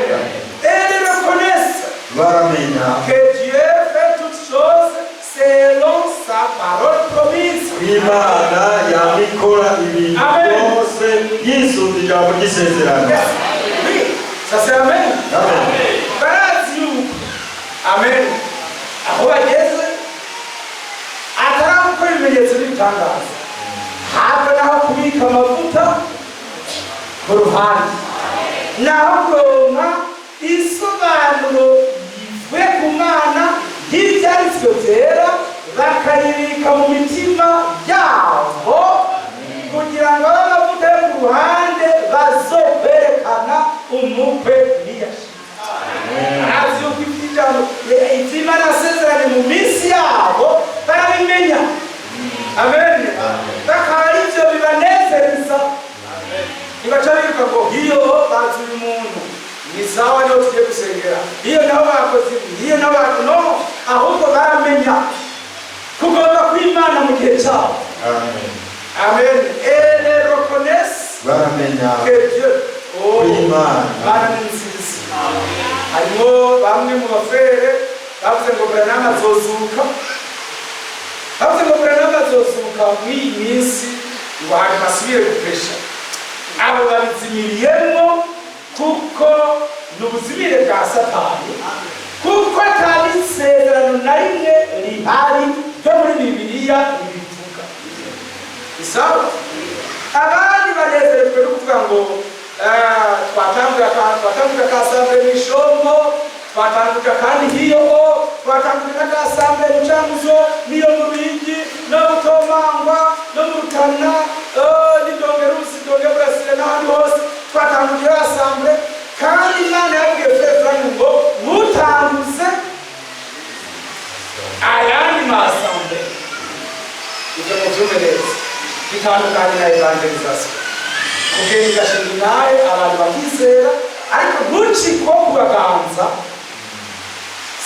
Speaker 3: Et ils reconnaissent
Speaker 2: Baramenya
Speaker 3: que Dieu fait toutes choses selon sa parole promise.
Speaker 2: Imana yama ikora ibintu
Speaker 3: Amen.
Speaker 2: byose yisunze ijambo ry'isezerano.
Speaker 3: Yes. Oui, ça c'est amen.
Speaker 2: Amen.
Speaker 3: Barazi yuko, amen, aho bageze atari gukora ibimenyetso n'ibitangaza, habwa naho kubika amavuta ku ruhande, naho kuronka isobanuro ivuye ku Mana y'ibyanditswe byera, bakayibika mu mitima yabo kugira ngo abe amavuta yo ku ruhande bazokwerekana umukwe niyashika. Arazi yuko iby'ijambo iby'Imana yasezeranye mu minsi yabo barabimenya, amen, bakaba ari byo bibanezereza. Ntibaca biruka ngo iyo bazi uyu muntu ni sawa, niho tugiye gusengera, iyo nabo bakoze ibi, iyo nabo bakoze no, ahubwo baramenya kugomba kw'Imana mu gihe cyabo.
Speaker 2: Amen.
Speaker 3: Amen. Et les reconnaissent
Speaker 1: Baramenya
Speaker 3: que Dieu, oh,
Speaker 1: Imana.
Speaker 3: Imana ni nziza. Harimo bamwe mu bafrères bavuze ngo Branham azozuka, bavuze ngo Branham azozuka mw'iyi minsi, ngo hanyuma asubire guprêcha. Abo babizimiriyemo, kuko ni ubuzimire bwa Satani, kuko atari isezerano na rimwe rihari ryo muri Bibiliya ribivuga. Isawa. Abandi banezerejwe no kuvuga ngo twatangura kasambwe mw'ishombo, twatangura kandi hiyo, twatangura n'akasambwe mu Cankuzo, n'iyo mu Ruyigi, no Butomangwa, no mu Rutana, n'Idongerusi, Donge Burasire, n'ahandi hose twatangura assemblée. Kandi Imana yabwiye Frère Frank ngo mutanguze ayandi ma assemblées. Ibyo mubyumve neza, bitandukanye na évangélisation. Kugenda ugashinga intahe, abantu bakizera, ariko ntucikwo kubaganza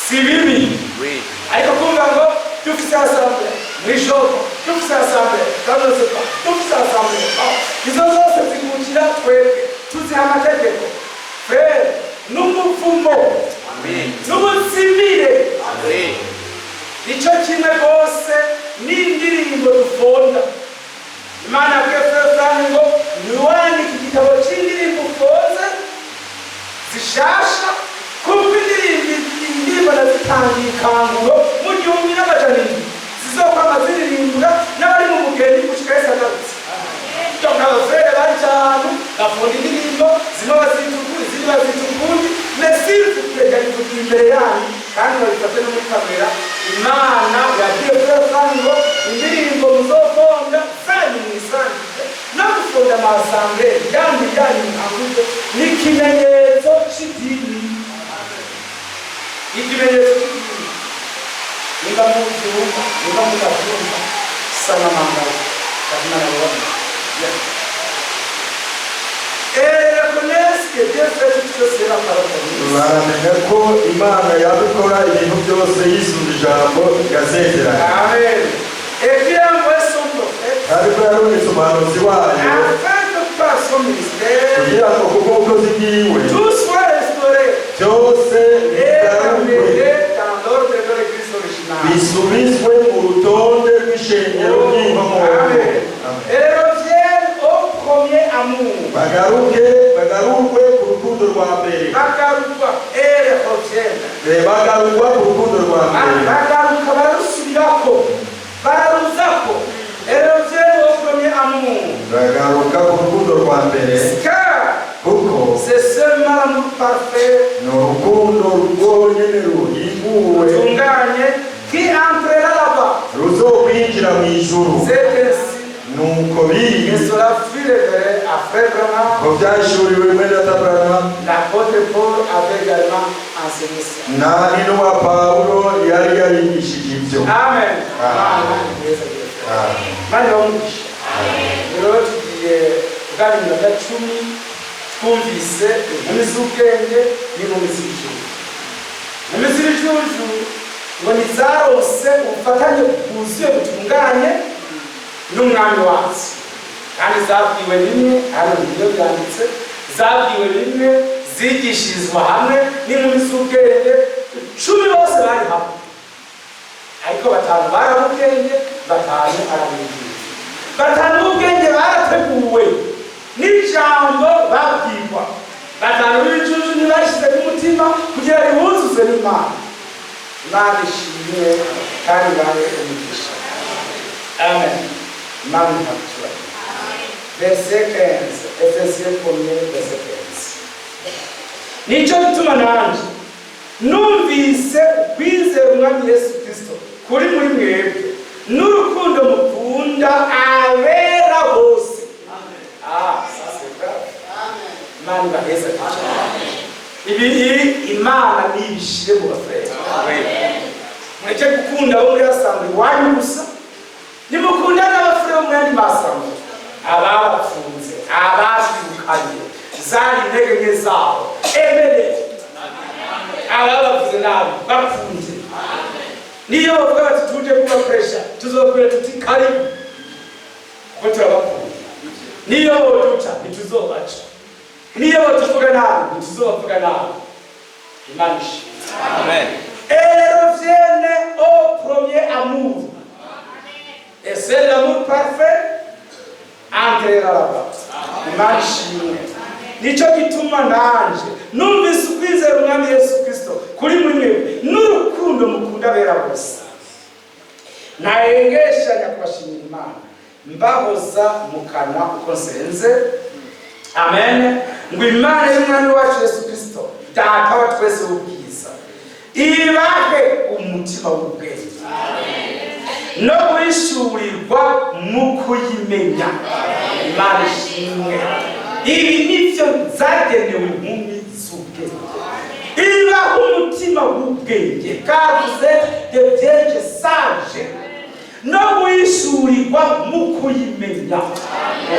Speaker 3: si bibi. Ariko kumva ngo dufise assemblée mw'ijoro, dufise assemblée kanozepa, dufise assemblée, izo zose zikukira twebwe, tuziha amategeko, frère, n'umuvumo n'ubuzimire. Nico kimwe rwose n'indirimbo dufonda. Imana yabwiye Frère Frank ngo ntiwandike igitabo c'indirimbo ufonze zishasha, kuko indirimbo nazitangiye ikanguro mu 1700, zizokwama ziririmbwa n'abari mu bugeni gushika Yesu agarutse. Donc abafrères bari cyane bafunda indirimbo zimwe bazita uku, izindi bazita ukundi. Mais s'il vous plaît, ndabivugira imbere yanyu kandi babifate no muri kamera, Imana yabwiye Frère Frank ngo indirimbo muzofonda zanyu mwisangije no gufonda ama assemblées yanyu yanyu mukanguke, ni ikimenyetso c'idini, ikimenyetso c'idini. Nimba mubyumva, nimba mutabyumva, sana mangayo kazima nabibona. Et reconnaissent que Dieu fait toutes choses selon la parole promise.
Speaker 1: Baramenya ko Imana yabikora ibintu byose yisunze ijambo yasezeranye.
Speaker 3: Amen. Et qui a envoyé son prophète
Speaker 1: Ariko yarungitse umuhanuzi wayo
Speaker 3: afin que par son ministère
Speaker 1: kugira ngo kubw'ubukozi bwiwe
Speaker 3: tout soit restauré
Speaker 1: byose
Speaker 3: et
Speaker 1: bigarurwe
Speaker 3: ramené dans l'ordre de l'Église originale.
Speaker 1: Bisubizwe mu rutonde rw'ishengero ry'inkomoko.
Speaker 3: Amen. Et reviennent au premier amour.
Speaker 1: Bagaruke, bagarurwe ku rukundo rwa mbere.
Speaker 3: Bagarurwa et reviennent.
Speaker 1: Bagarurwa ku rukundo rwa mbere.
Speaker 3: Bagaruka, bararusubirako, bararuzako. Et reviennent au premier amour.
Speaker 1: Bagaruka ku rukundo rwa mbere.
Speaker 3: Car
Speaker 1: Kuko
Speaker 3: c'est seulement l'amour parfait
Speaker 1: ni urukundo rwonyene ruhinguwe
Speaker 3: rutunganye qui entrera là-bas.
Speaker 1: Ruzokwinjira mu ijuru.
Speaker 3: C'est ainsi
Speaker 1: Nuko biri
Speaker 3: que cela fut révélé à Frère Branham.
Speaker 1: Ko byahishuriwe mwene data Branham.
Speaker 3: L'apôtre Paul avait également enseigné ça.
Speaker 1: Na intumwa Pawulo yari yarigishije ibyo.
Speaker 3: Amen.
Speaker 1: Amen.
Speaker 3: Imana ibahe. Rero tugiye kuganira iminota 10. Twumvise inkumi z'ubwenge n'inkumi z'ibijuju. Inkumi z'ibijuju ngo ntizarose ubufatanye bwuzuye butunganye n'umwami wazo, kandi zabwiwe bimwe. Hano nibyo byanditse: zabwiwe bimwe, zigishirizwa hamwe n'inkumi z'ubwenge 10. Bose bari hamwe, ariko batanu barabubwenge, batanu arabigisha. Batanu b'ubwenge barateguwe n'ijambo babwirwa, batanu b'ibicucu ntibashyize ku mutima kugira ribuzuze n'Imana. Imana ishimwe kandi ibahe umugisha. Amen. Imana ihatura. Verset 15, Éphésiens 1er, verset 15: "Nicyo gituma nanjye numvise ukwizera Umwami Yesu Kristo kuri muri mwebwe n'urukundo mukunda abera bose." Ah, ça c'est grave. Imana ibaheza cyane. Ibi Imana nibishire mu bafrères. Mureke gukunda abo muri assemblée iwanyu gusa, nimukunda n'abafrères bo mu yandi ma assemblées, ababapfunze, abashirukanye, zari intege nke zabo. Emere ababavuze nabi, bakunze. Niyo bavuga bati tuje kuba prêcha, tuzokwira tuti karibu, kuko turabakunda. Niyo boduca ntituzobaca, niyo botuvuga nabi ntituzobavuga nabi. Imana ishimwe.
Speaker 4: Amen.
Speaker 3: Et revienne au premier amour. Et c'est l'amour parfait entrera là-bas. Imana ishimwe. Nicyo gituma nanje numvise ukwizera Umwami Yesu Kristo kuri muri mwebwe n'urukundo mukunda abera bose, ntahengeshanya kubashimira Imana, mbahoza mu kanwa uko nsenze. Amen. Ngo Imana y'Umwami wacu Yesu Kristo, Data wa twese w'ubwiza, ibahe umutima w'ubwenge no guhishurirwa mu kuyimenya. Imana ishimwe. Ibi nivyo zagenewe inkumi z'ubwenge, ibaha umutima w'ubwenge, car vous êtes des vierges sages, no guhishurirwa mu kuyimenya.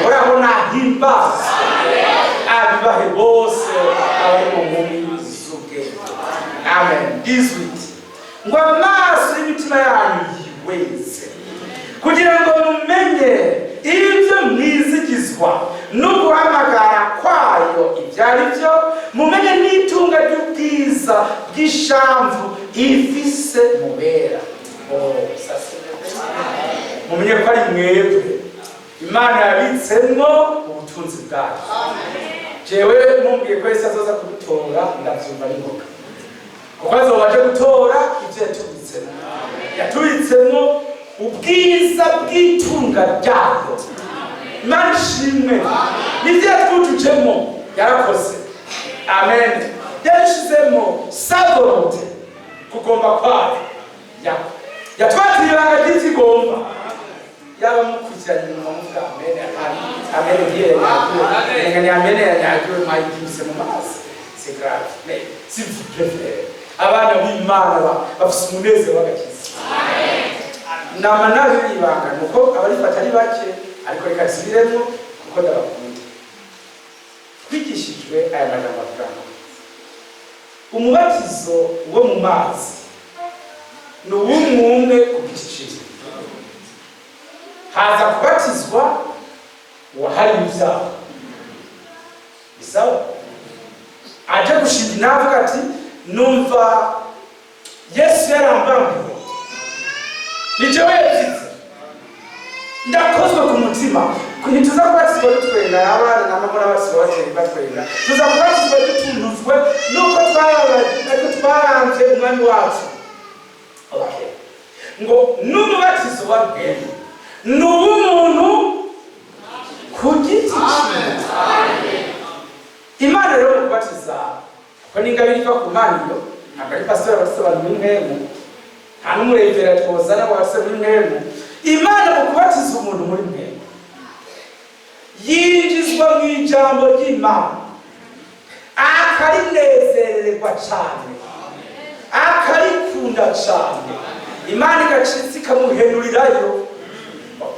Speaker 3: Uhoraho nahimbaza, abibahe bose abari mu nkumi z'ubwenge. Amen. 18: ngo amaso y'imitima yanyu yiweze, kugira ngo mumenye ibyo mwizigizwa no guhamagara kwayo ibyo ari byo, mumenye n'itunga ry'ubwiza bw'ishamvu ifise mu bera. Oh, ça c'est vrai. Mumenye ko ari mwebwe Imana yabitsemwo ubutunzi bwayo. Jewe mumbwiye ko Yesu azoza kudutora, ndavyumva n'ingoga, kuko azoba aje gutora ibyo yatubitsemo. Yatubitsemo ubwiza bw'itunga ryayo. Imana ishimwe. Nibyo yatwujujemo, yarakoze. Amen. Yadushizemo sa volonté, kugomba kwayo. Yatwatiriye ibanga ry'ikigomba. Yaba mukurikiranye inyuma muvuga amen, amen ngiye yanyagiwe, nenga ni amen yanyagiwe, mwayipimse mu mazi. C'est grave, mais s'il vous plaît, frère, abana b'Imana bafise umunezero w'agakiza. Nama nayo ibanga nuko abarifata ari bake, ariko reka nsubiremo kuko ndabakunda. Twigishijwe aya majambo avuga ngo umubatizo wo mu mazi ni uw'umwe ku giti ciwe, haza kubatizwa uwahariwe ibyaha. Bisawa aje gushinga inavuga ati: "Numva Yesu yarambambiwe, ni jewe yabizize, ndakozwe ku mutima." Ntituza kubatizwa dutwenga, abana namabona batizwa batwenga. Tuza kubatizwa dutunduzwe nuko twababaje, ariko twaranze Umwami wacu. Okay. Ngo n'umubatizo wa Mpwemu ni uw'umuntu ku giti ciwe. Imana rero mu kubatiza, kuko n'ingabire iva ku Mana, iyo ntabwo ari pasitori abatiza abantu muri Mpwemu, nta n'umurevera twozana ngo abatize muri Mpwemu. Imana mu kubatiza umuntu muri Mpwemu, yinjizwa mu ijambo ry'Imana, akarinezererwa cyane, akarikunda cyane. Imana igacitse ikamuhenurirayo.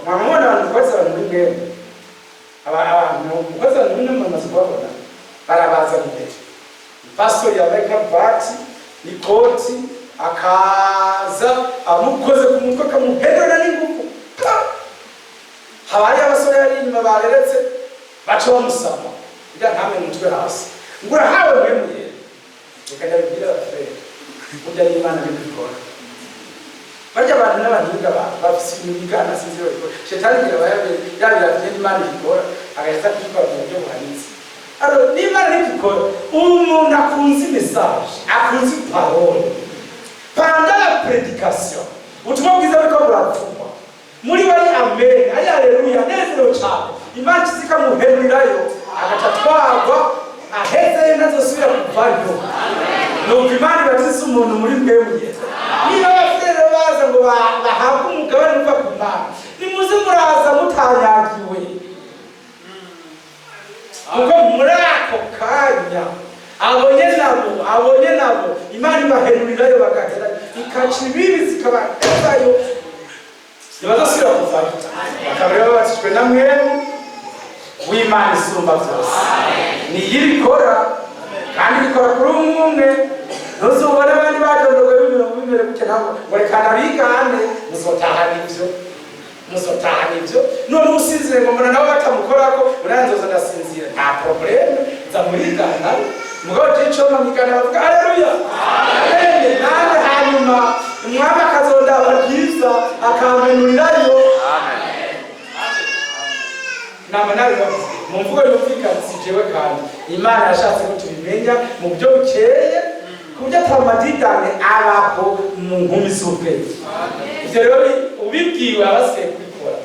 Speaker 3: Mwamubona abantu kubatiza abantu muri Mpwemu, abantu kubatiza abantu muri Mpwemu bamaze kubabona, barabaza imbere, pastori yambaye karuvati n'ikoti akaza amukoze ku mutwe, akamuhenura n'ingufu. Pa! Haba hariyo abasore yari inyuma bareretse, baca bamusama kugira ntame umutwe hasi, ngo urahawe Mpwemu Yera. Reka ndabibwira abafurere, burya n'Imana ntibikora. Barya abantu n'abahinga bafise ibintu bigana, sinzi iyo babikora. Shetani ngira aba yabiravye n'Imana ibikora, agahita kubikora mu buryo buhanitse. Alors n'Imana ntibikora. Umuntu akunze message, akunze parole, pendant la prédication, ubutumwa bwiza buriko buravugwa, muri we ari amen, ari aleluya, anezerewe cane. Imana ikiza ikamuhenurirayo, agaca atwarwa, ahezeyo ntazosubira kuvayo. Nuko Imana ibatiza umuntu muri Mpwemu. Niba abafurere baza ngo bahabwe umugabane uva ku Mana, nimuze muraza mutanyagiwe, kuko muri ako kanya abonye nabo Imana ibahenurirayo, bagahera, ikaca ibibi zikabahezayo, ntibazasubira kuvayo, bakaba rero babatijwe na Mpwemu w'Imana isumba byose. Niyo ibikora, kandi ibikora kuri umwe umwe. Ntuzubone abandi badondogoye b'imirongo b'imbere gutya ntabwo ngo reka nabigane. Muzotahana ivyo, muzotahana ivyo. None usinzire ngo mbona nabo batamuka. gukorako uranzoza ndasinzira, nta problème, nza murigana. Mugabo je ico mwigana bavuga haleluya, amen. Nanjye hanyuma umwami akazondaba ryiza akamenurirayo. Nama nabibavuze mu mvugo yumvikana, si jewe kandi Imana yashatse ko tubimenya mu buryo bukeye, ku buryo atamadidane abaho mu nkumi z'ubwenge. Ivyo rero ubibwiwe abasigaye kubikora.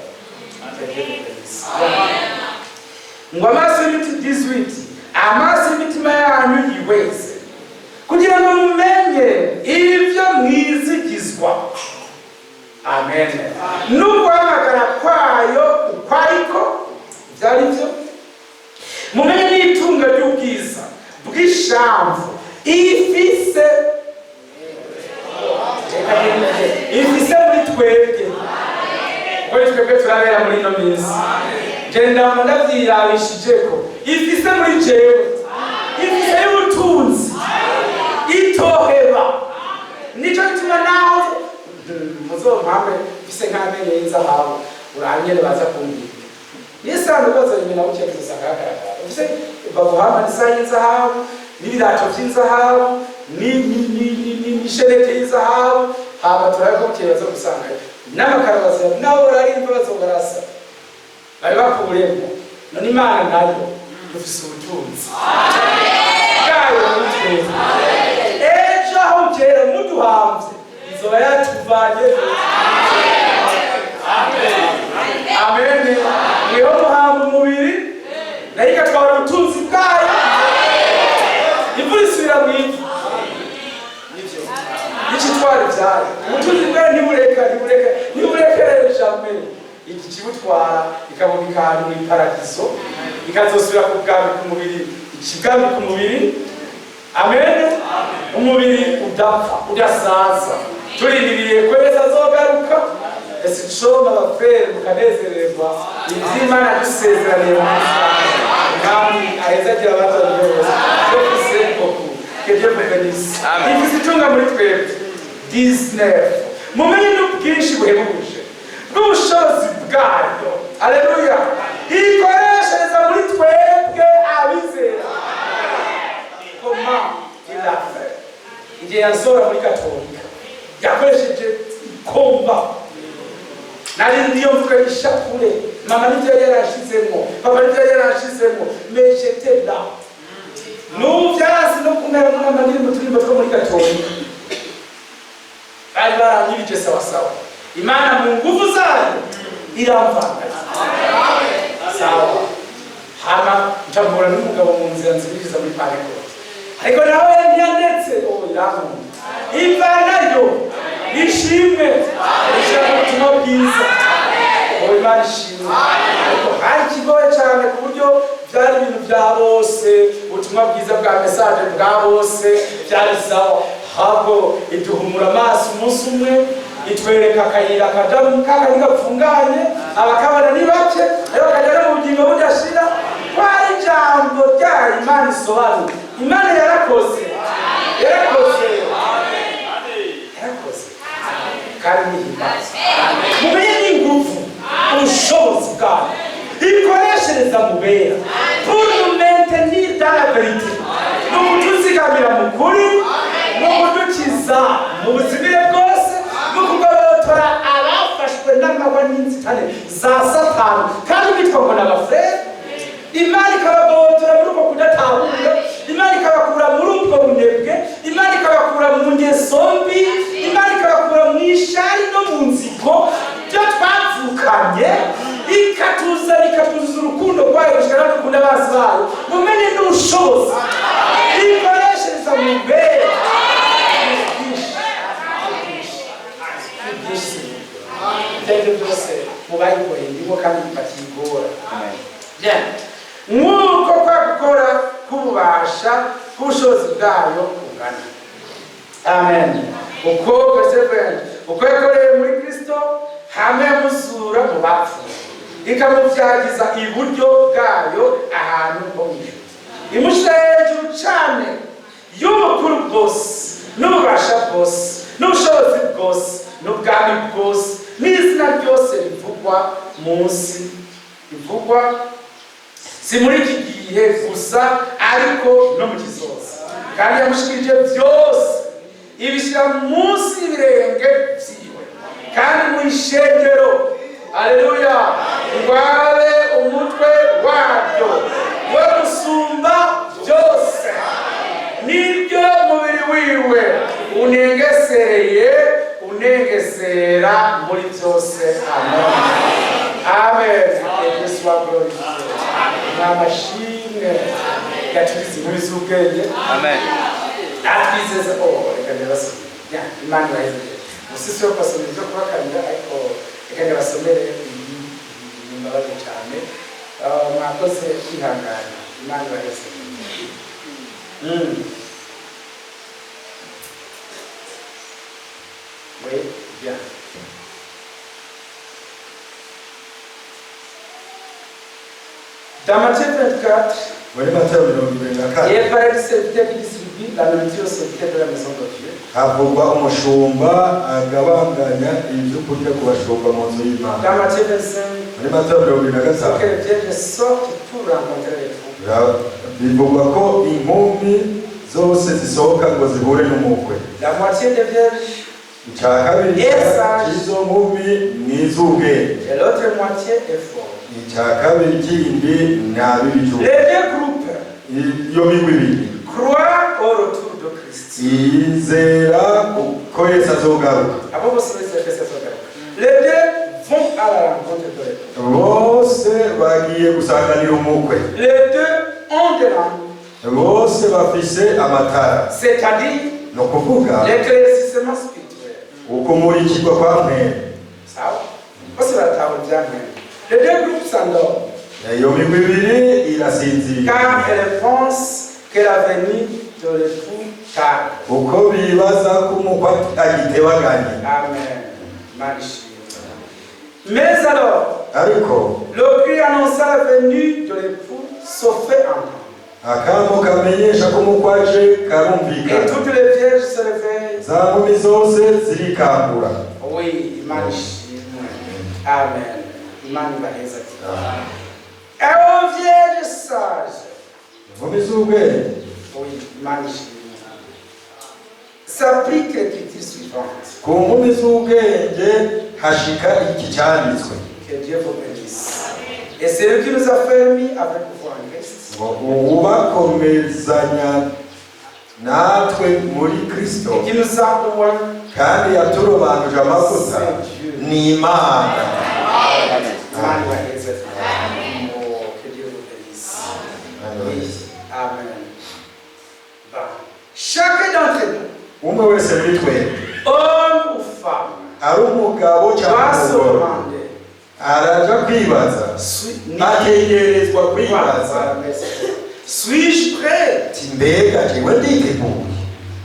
Speaker 3: Ngo amaso y'imiti 18, amaso y'imitima yanyu yihweze kugira ngo mumenye ibyo mwizigizwa, amen, n'uguhamagara kwayo uko ariko byari byo, mumenye n'itunga ry'ubwiza bw'ishamvu ifise, ifise muri twebwe, kuko twebwe turabera muri ino minsi. Genda ndavyirabishije ko ifise muri jewe, ifise y'ubutunzi itoheba. Nico gituma naho muzompambe mfise nk'amenyo y'inzahabu, uranyene baza kumbwira nisanzwe bazobimena buke tuzosanga hagaragara ufise baguhamba n'isaha y'inzahabu n'ibirato vy'inzahabu n'ishenete y'inzahabu. Hama turabe ko bukeye baza gusangayo n'amakaro bazaba nabo bararimba bazobarasa bari bakuremo. None Imana nayo dufise ubutunzi bwayo muri twebwe. Ejo aho bukera muduhamvye izoba yatuvanye. Amen. Niho muhamba umubiri nayo igatwara ubutunzi bwayo. Imvura isubira mu ivu n'ikitwara ibyayo. Ubutunzi bwayo ntibureka, ntibureka, ntiburekerere jamais. Iki kibutwara ikabubika ahantu mu iparadiso, ikazosubira kubwambika umubiri, ikibwambika umubiri, amen, umubiri udapfa, udasaza, turindiriye ko Yesu azogaruka. Ese icomba abafere mukanezererwa ivy'Imana dusezeraniye mu Mwami ahezagira abazanye bose. Je beaucoup. Que Dieu vous bénisse. Ifise itunga muri twebwe. 19, mumenye n'ubwinshi buhebuje bw'ubushobozi bwayo, aleluya, ikoreshereza muri twebwe abizera. Comment il a fait? Igihe yansora muri Katolika yakoresheje ikomba. Nari ndiyo mvuga ishapure, mama nivyo yari yarashizemo, papa nivyo yari yarashizemo, mais j'étais là. N'ubu vyarasi no kumera munama ndiri mu turimbo two muri Katolika bari baranyibije sawasawa. Imana mu nguvu zayo iramvanga sawa. Hama ncambura n'umugabo mu nzira nzibiriza muri Pentecote, ariko nawe ntiyandetse. Oh, irankunda imvanayo, ishimwe ishaka ubutumwa bwiza. Oh, Imana ishimwe. Ariko hari ikigoye cyane ku buryo byari ibintu bya bose, ubutumwa bwiza bwa message bwa bose byari sawa. Ahubwo iduhumura amaso umunsi umwe, itwereka akayira kaja kakari gapfunganye, abakabona ni bake, ariko kajya no mu bugingo budashira. Kwari ijambo ryayo Imana isobanura. Imana yarakoze, yarakoze, yarakoze kandi nihimbaza. Mumenye n'ingufu ubushobozi bwayo ikoreshereza mu bera, pour nous maintenir dans la vérité, ni ukutuzigamira mu kuri, ni ukudukiza mu buzimire bwose, ni ukugobotora abafashwe n'amahwa n'inzitane za Satani kandi bitwa ngo ni abafurere. Imana ikabagobotora muri uko kudatahura, Imana ikabakura muri ubwo bunebwe, Imana ikabakura mu ngeso mbi, Imana ikabakura mu ishari no mu nzigo byo twavukanye, ikatuzana ikatuzuza urukundo rwayo gushika naho dukunda abansi bayo. Mumenye n'ubushobozi ikoreshereza mu mbere. Byinshi ibyo ari byo byose mu bayikoreye ndimo kandi bakigora. Bien. Nk'uko kwa gukora k'ububasha k'ubushobozi bwayo bungana, amen. Uko verset 20, uko yakoreye muri Kristo hamwe yamuzura mu bapfuye ikamuvyagiza iburyo bwayo ahantu ho mw'ijuru, imushyira hejuru cane y'ubukuru bwose n'ububasha bwose n'ubushobozi bwose n'ubwami bwose n'izina ryose rivugwa munsi, rivugwa. Si muri iki gihe gusa, ariko no mu kizoza. Kandi yamushikirije byose, ibishyira munsi y'ibirenge byiwe, kandi mu ishengero, aleluya, ngo abe umutwe waryo, we musumba byose, nibyo mubiri wiwe unengesereye, unengesera muri byose. Amen, amen. Yesu wa glorifié. Ni amashimwe yatugize inkumi z'ubwenge.
Speaker 4: Amen.
Speaker 3: Atwizeza. Oh, reka ndabasomere. Ya Imana iraheze musisi wo kubasomera ibyo kubakamira, ariko reka ndabasomere ibi. Ni cyane. Mwakoze kwihangana. Imana iraheze. Oui, bien. Dans Matthieu 24,
Speaker 1: Muri Matayo 24,
Speaker 3: il est parlé du serviteur qui distribue la nourriture au serviteur de la maison de Dieu.
Speaker 1: Havugwa umushumba agabanganya ibyo kurya ku bashumba mu nzu y'Imana.
Speaker 3: Dans Matthieu 25,
Speaker 1: Muri Matayo 25,
Speaker 3: que les vierges sortent pour rencontrer l'époux.
Speaker 1: Bivugwa ko inkumi zose zisohoka ngo zihure n'umukwe.
Speaker 3: La moitié des vierges
Speaker 1: Icya kabiri cy'izo nkumi ni iz'ubwenge,
Speaker 3: et l'autre moitié est folle.
Speaker 1: Icya kabiri kindi ni ab'ibicucu.
Speaker 3: Les deux groupes
Speaker 1: Iyo migwi ibiri
Speaker 3: croient au retour de Christ.
Speaker 1: Yizera ko Yesu azogaruka.
Speaker 3: Abo bose bizera ko Yesu azogaruka. Les deux vont à la rencontre de l'époux.
Speaker 1: Bose bagiye gusanganira umukwe.
Speaker 3: Les deux ont des lampes,
Speaker 1: Bose bafise amatara,
Speaker 3: c'est-à-dire
Speaker 1: ni ukuvuga
Speaker 3: l'éclaircissement spirituel.
Speaker 1: Ukumurikirwa kwa mpwemu.
Speaker 3: Sawa? Bose baratahura ibya mpwemu. Les deux groupes s'endorment
Speaker 1: Iyo migwi ibiri irasinzira
Speaker 3: car elles pensent que la venue de l'époux tarde.
Speaker 1: Uko bibaza ko umukwe agitebaganye.
Speaker 3: Amen. Magnifique. Mais alors,
Speaker 1: Ariko
Speaker 3: le cri annonçant la venue de l'époux se fait entendre.
Speaker 1: Akamo kamenyesha ko umukwe aje
Speaker 3: Et
Speaker 1: karumvikana.
Speaker 3: Toutes les vierges se réveillent.
Speaker 1: Za nkumi zose zirikangura.
Speaker 3: Oui, magnifique. Amen. Imana ibaheza. Et aux vierges sages,
Speaker 1: Inkumi z'ubwenge
Speaker 3: oui, magnifique, s'applique l'écriture suivante.
Speaker 1: Ku nkumi z'ubwenge hashika iki cyanditswe.
Speaker 3: Que Dieu vous bénisse. Et c'est lui qui nous a fermis avec vous en Christ.
Speaker 1: Ngo uwubakomezanya natwe muri Kristo
Speaker 3: Et qui nous a oint,
Speaker 1: kandi yaturobanuje amavuta
Speaker 3: c'est Dieu.
Speaker 1: Ni Imana.
Speaker 3: Imana ibaheze. Oh, que Dieu vous bénisse. Oui, amen. Bon. Chacun d'entre nous,
Speaker 1: Umwe wese muri twe,
Speaker 3: homme ou femme,
Speaker 1: ari umugabo cyangwa
Speaker 3: doit se
Speaker 1: umugore,
Speaker 3: demander,
Speaker 1: araja kwibaza, ategerezwa kwibaza,
Speaker 3: suis-je prêt?
Speaker 1: Ati mbega jewe nditeguye?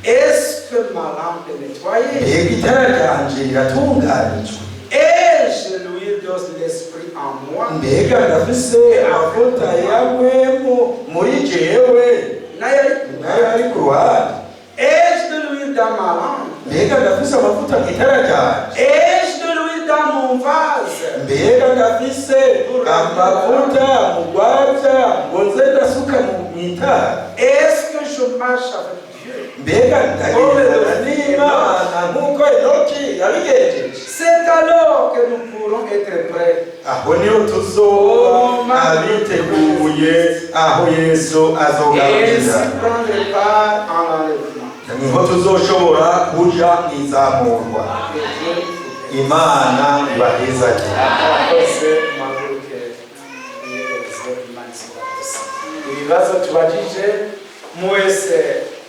Speaker 3: Est-ce que ma lampe est nettoyée?
Speaker 1: Mbega itara ryanje riratunganijwe?
Speaker 3: Ai-je l'huile de l'esprit en moi?
Speaker 1: Mbega ndafise amavuta ya mpwemu muri jewe
Speaker 3: Nayo
Speaker 1: nayo ari ku ruhande?
Speaker 3: Ai-je de l'huile dans ma lampe?
Speaker 1: Mbega ndafise amavuta mu itara ryanje?
Speaker 3: Ai-je de l'huile dans mon vase?
Speaker 1: Mbega ndafise amavuta mu rwabya ngo nze ndasuka mu itara?
Speaker 3: Est-ce que je marche avec Dieu?
Speaker 1: Mbega ndagendana n'Imana nk'uko Enoki yabigenjeje?
Speaker 3: C'est alors que nous pourrons être prêts.
Speaker 1: Aho niho tuzoba abiteguye aho Yesu
Speaker 3: Et
Speaker 1: azogarukira.
Speaker 3: ainsi prendre part en l'enlèvement.
Speaker 1: Niho tuzoshobora kuja mw'izamurwa.
Speaker 3: Que Dieu vous bénisse.
Speaker 1: Imana ibahezage.
Speaker 3: Mwakoze, muhaguruke mwiyegereze Imana isubira. Ibibazo tubajije mwese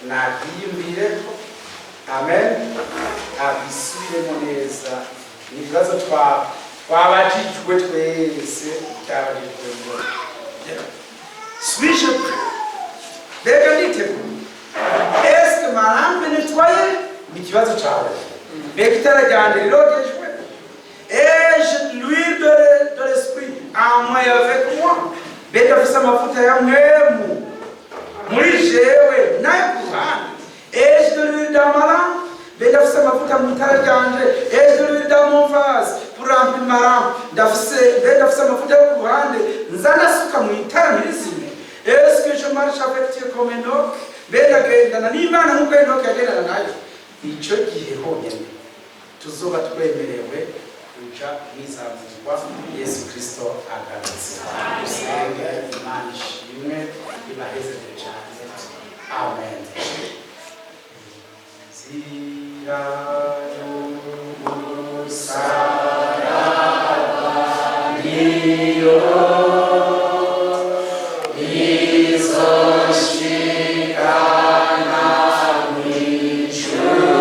Speaker 3: nabyiyumvireko, amen, abisubiremo neza. Ni ibibazo twabajijwe twese, byabajijwe ngo suis-je prêt? Mbega nditeguye? Est-ce que ma lampe est nettoyée? Ni ikibazo cyawe. Mbega itara ryanjye rirogejwe? Ai-je l'huile de l'esprit en moi et avec moi? Mbega mfise amavuta ya mpwemu muri jewe nayo ku ruhande? Ai-je de l'huile dans ma lampe? Mbega mfise amavuta mu itara ryanje? Ai-je de l'huile dans mon vase pour remplir ma lampe? Ndafise, mbega mfise amavuta yo ku ruhande nza ndasuka mu itara nyirizina? tukagendana n'Imana nk'uko Enoki yagendana nayo, icyo gihe honyine tuzoba twemerewe kuja mwizamurwa Yesu Kristo agarutse. Dusenge. Imana ishimwe, ibahezeze cyane. Amen. Inzira y'umusaraba niyo izoshikana mw'ijuru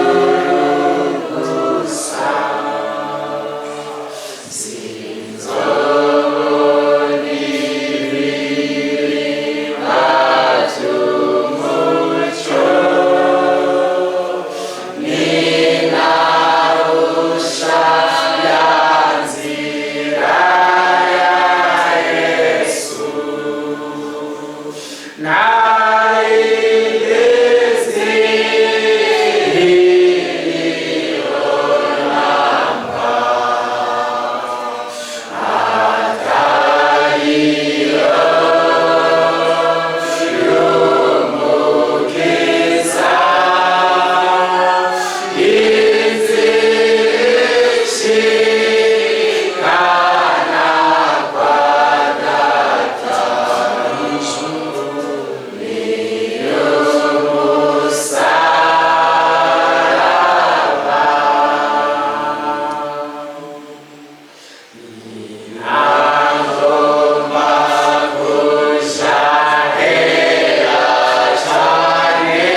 Speaker 3: gusa, sinzobona ibirimba by'umucyo, ninarusha ya nzira ya Yesu, narigeze iriho namba, atariyo y'Umukiza, izishikana kwa Data mw'ijuru. Niyo ninangomba kuja hera cane,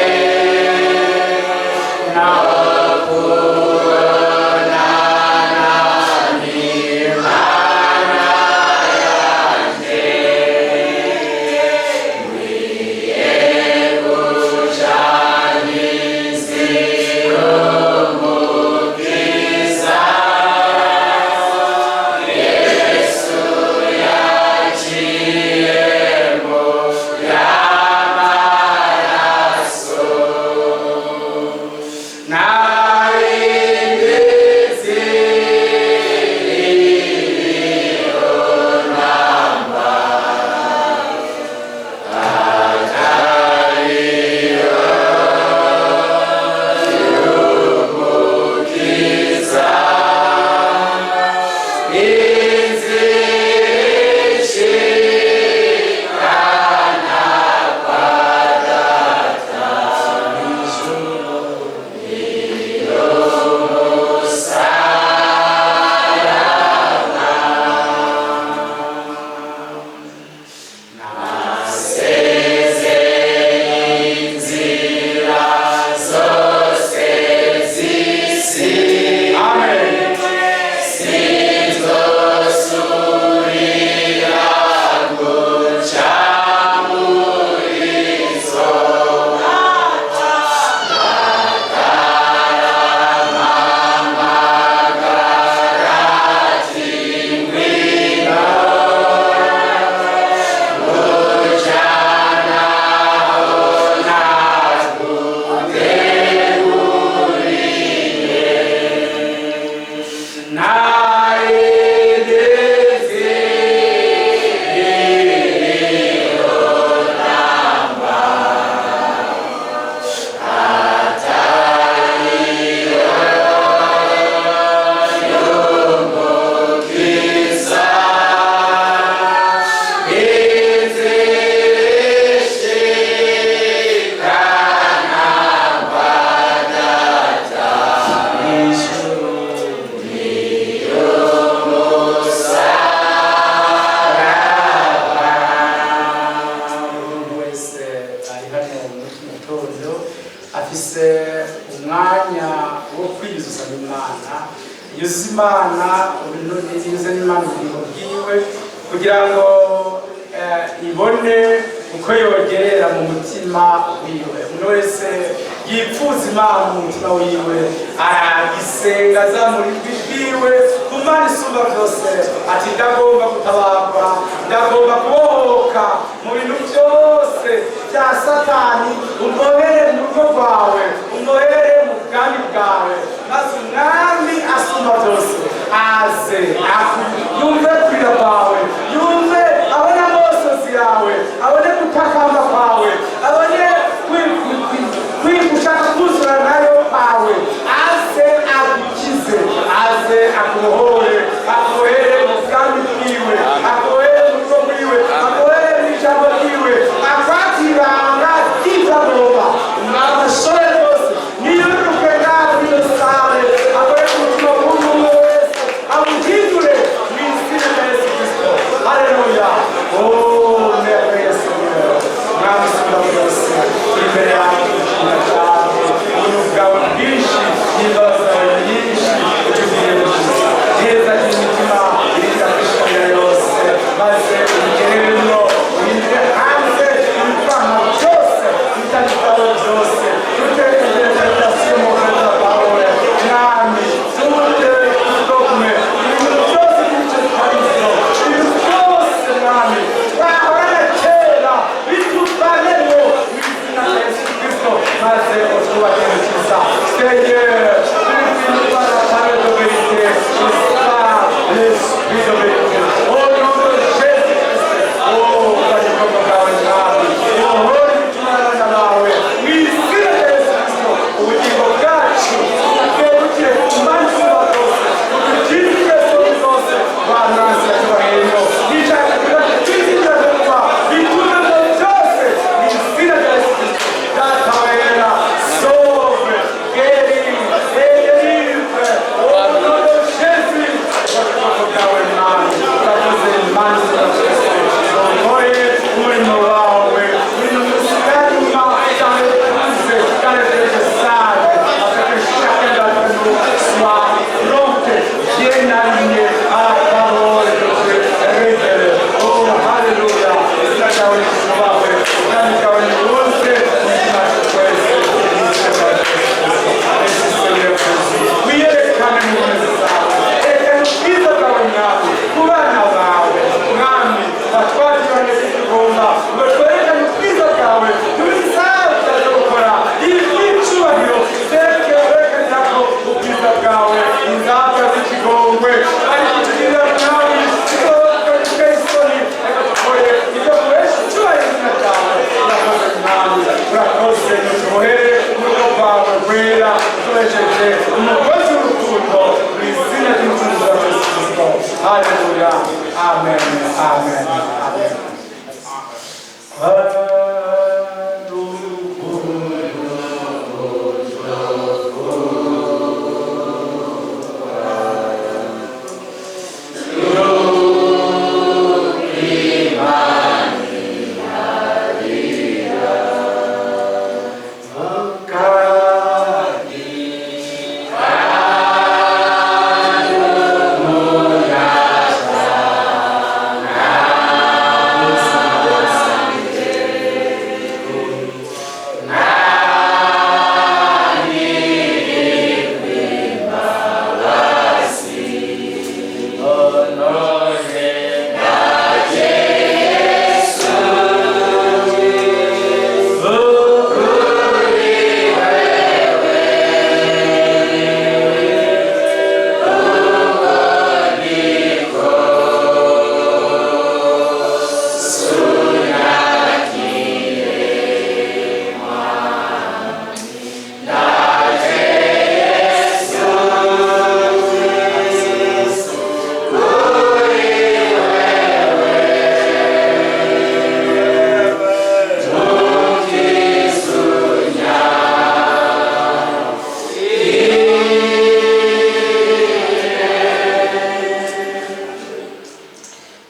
Speaker 3: no kubonana n'Imana yanje, nkwiye kuja n'inzira Umukiza Yesu yaciyemo y'amaraso, narigeze iriho namba, atariyo y'Umukiza, izishikana kwa Data mw'ijuru. Niyo musaraba, nasezeye inzira zose z'isi. Amen. Sinzosubira guca muri zo, atarampamagara ati ngwino, ujana aho naguteguriye, narigeze iriho namba, atariyo y'Umukiza, izishikana kwa Data mw'ijuru. Niyo musaraba. Umuntu wese ari hano muri kino gitondo afise umwanya wo kwiyuzuza n'Imana, yuzuza Imana, yuzuze n'Imana ubugingo bwiwe, kugira ngo ibone uko yogerera mu mutima wiwe. Umuntu wese yipfuza Imana mu mutima wiwe aragisenga azamura ijwi ryiwe ku Mana isumba byose, ati ndagomba gutabarwa, ndagomba kubohoka mu bintu byose bya Satani, umbohere mu rugo rwawe, umbohere mu bwami bwawe, maze Umwami asumba byose aze yumve kurira kwawe, yumve abone amosozi yawe, abone gutakamba kwawe, abone Amen. Amen.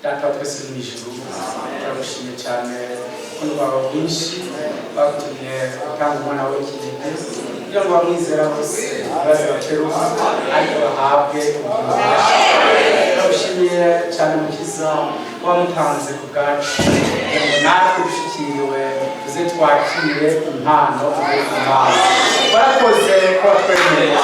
Speaker 3: Data wa twese uri mu ijuru, turagushimye cyane urukundo rwawe rwinshi bagutumye gutanga umwana wawe w'ikinege kugira ngo abamwizera bose ntibaze bapfe urupfu ariko bahabwe ubugingo budashira. Turagushimiye cyane Mukiza wamutanze ku bwacu kugira ngo natwe dushikiriwe tuze twakire impano ivuye ku Mana. Warakoze ko watwemereye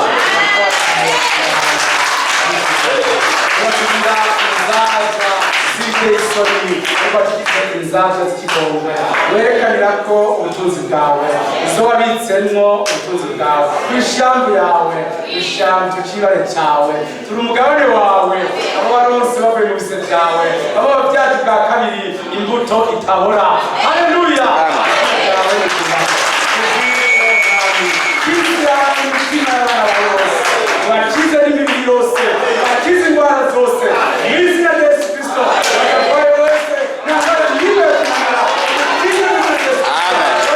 Speaker 3: batugira inzaza ziteye isoni, ariko watugize inzaza z'ikigongwe werekanira ko ubutunzi bwawe izo wabitsemwo ubutunzi bwawe kw'ishambu yawe, kw'ishambu c'ibare cyawe, turi umugabane wawe, abo waronse bavuye mu bise byawe, abo wabyaje bwa kabiri imbuto itabora. Haleluya. Kiza imitima y'abana bawe bose, bakize n'imibiri yose, bakize indwara zose mu izina rya Yesu Kristo. Abarwayi bose nta ndwara n'imwe yo kumara. Bakize mu izina rya Yesu Kristo.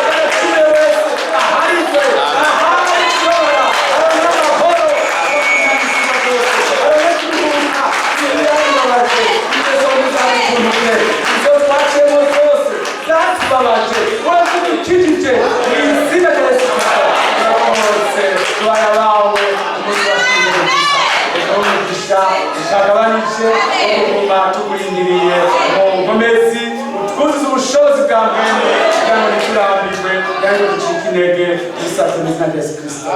Speaker 3: Abakire wese aharirwe, ahawe ishobora, abone amahoro, abakunganisiza zose, abone kuruhuka, ibibabaje, ingeso zadukuntuye, izo twaciyemo zose zatubabaje, waradukijije mu izina rya Yesu Kristo. Turabohotse, tubana bawe, umunsi washize umugisha, reka umugisha utagabanije wo kuguma tukurindiriye mu nkomezi, utwuzuze ubushobozi bwa mwene kugira ngo ntiturambirwe, kugira ngo ducike intege, dusabye mu izina rya Yesu Kristo.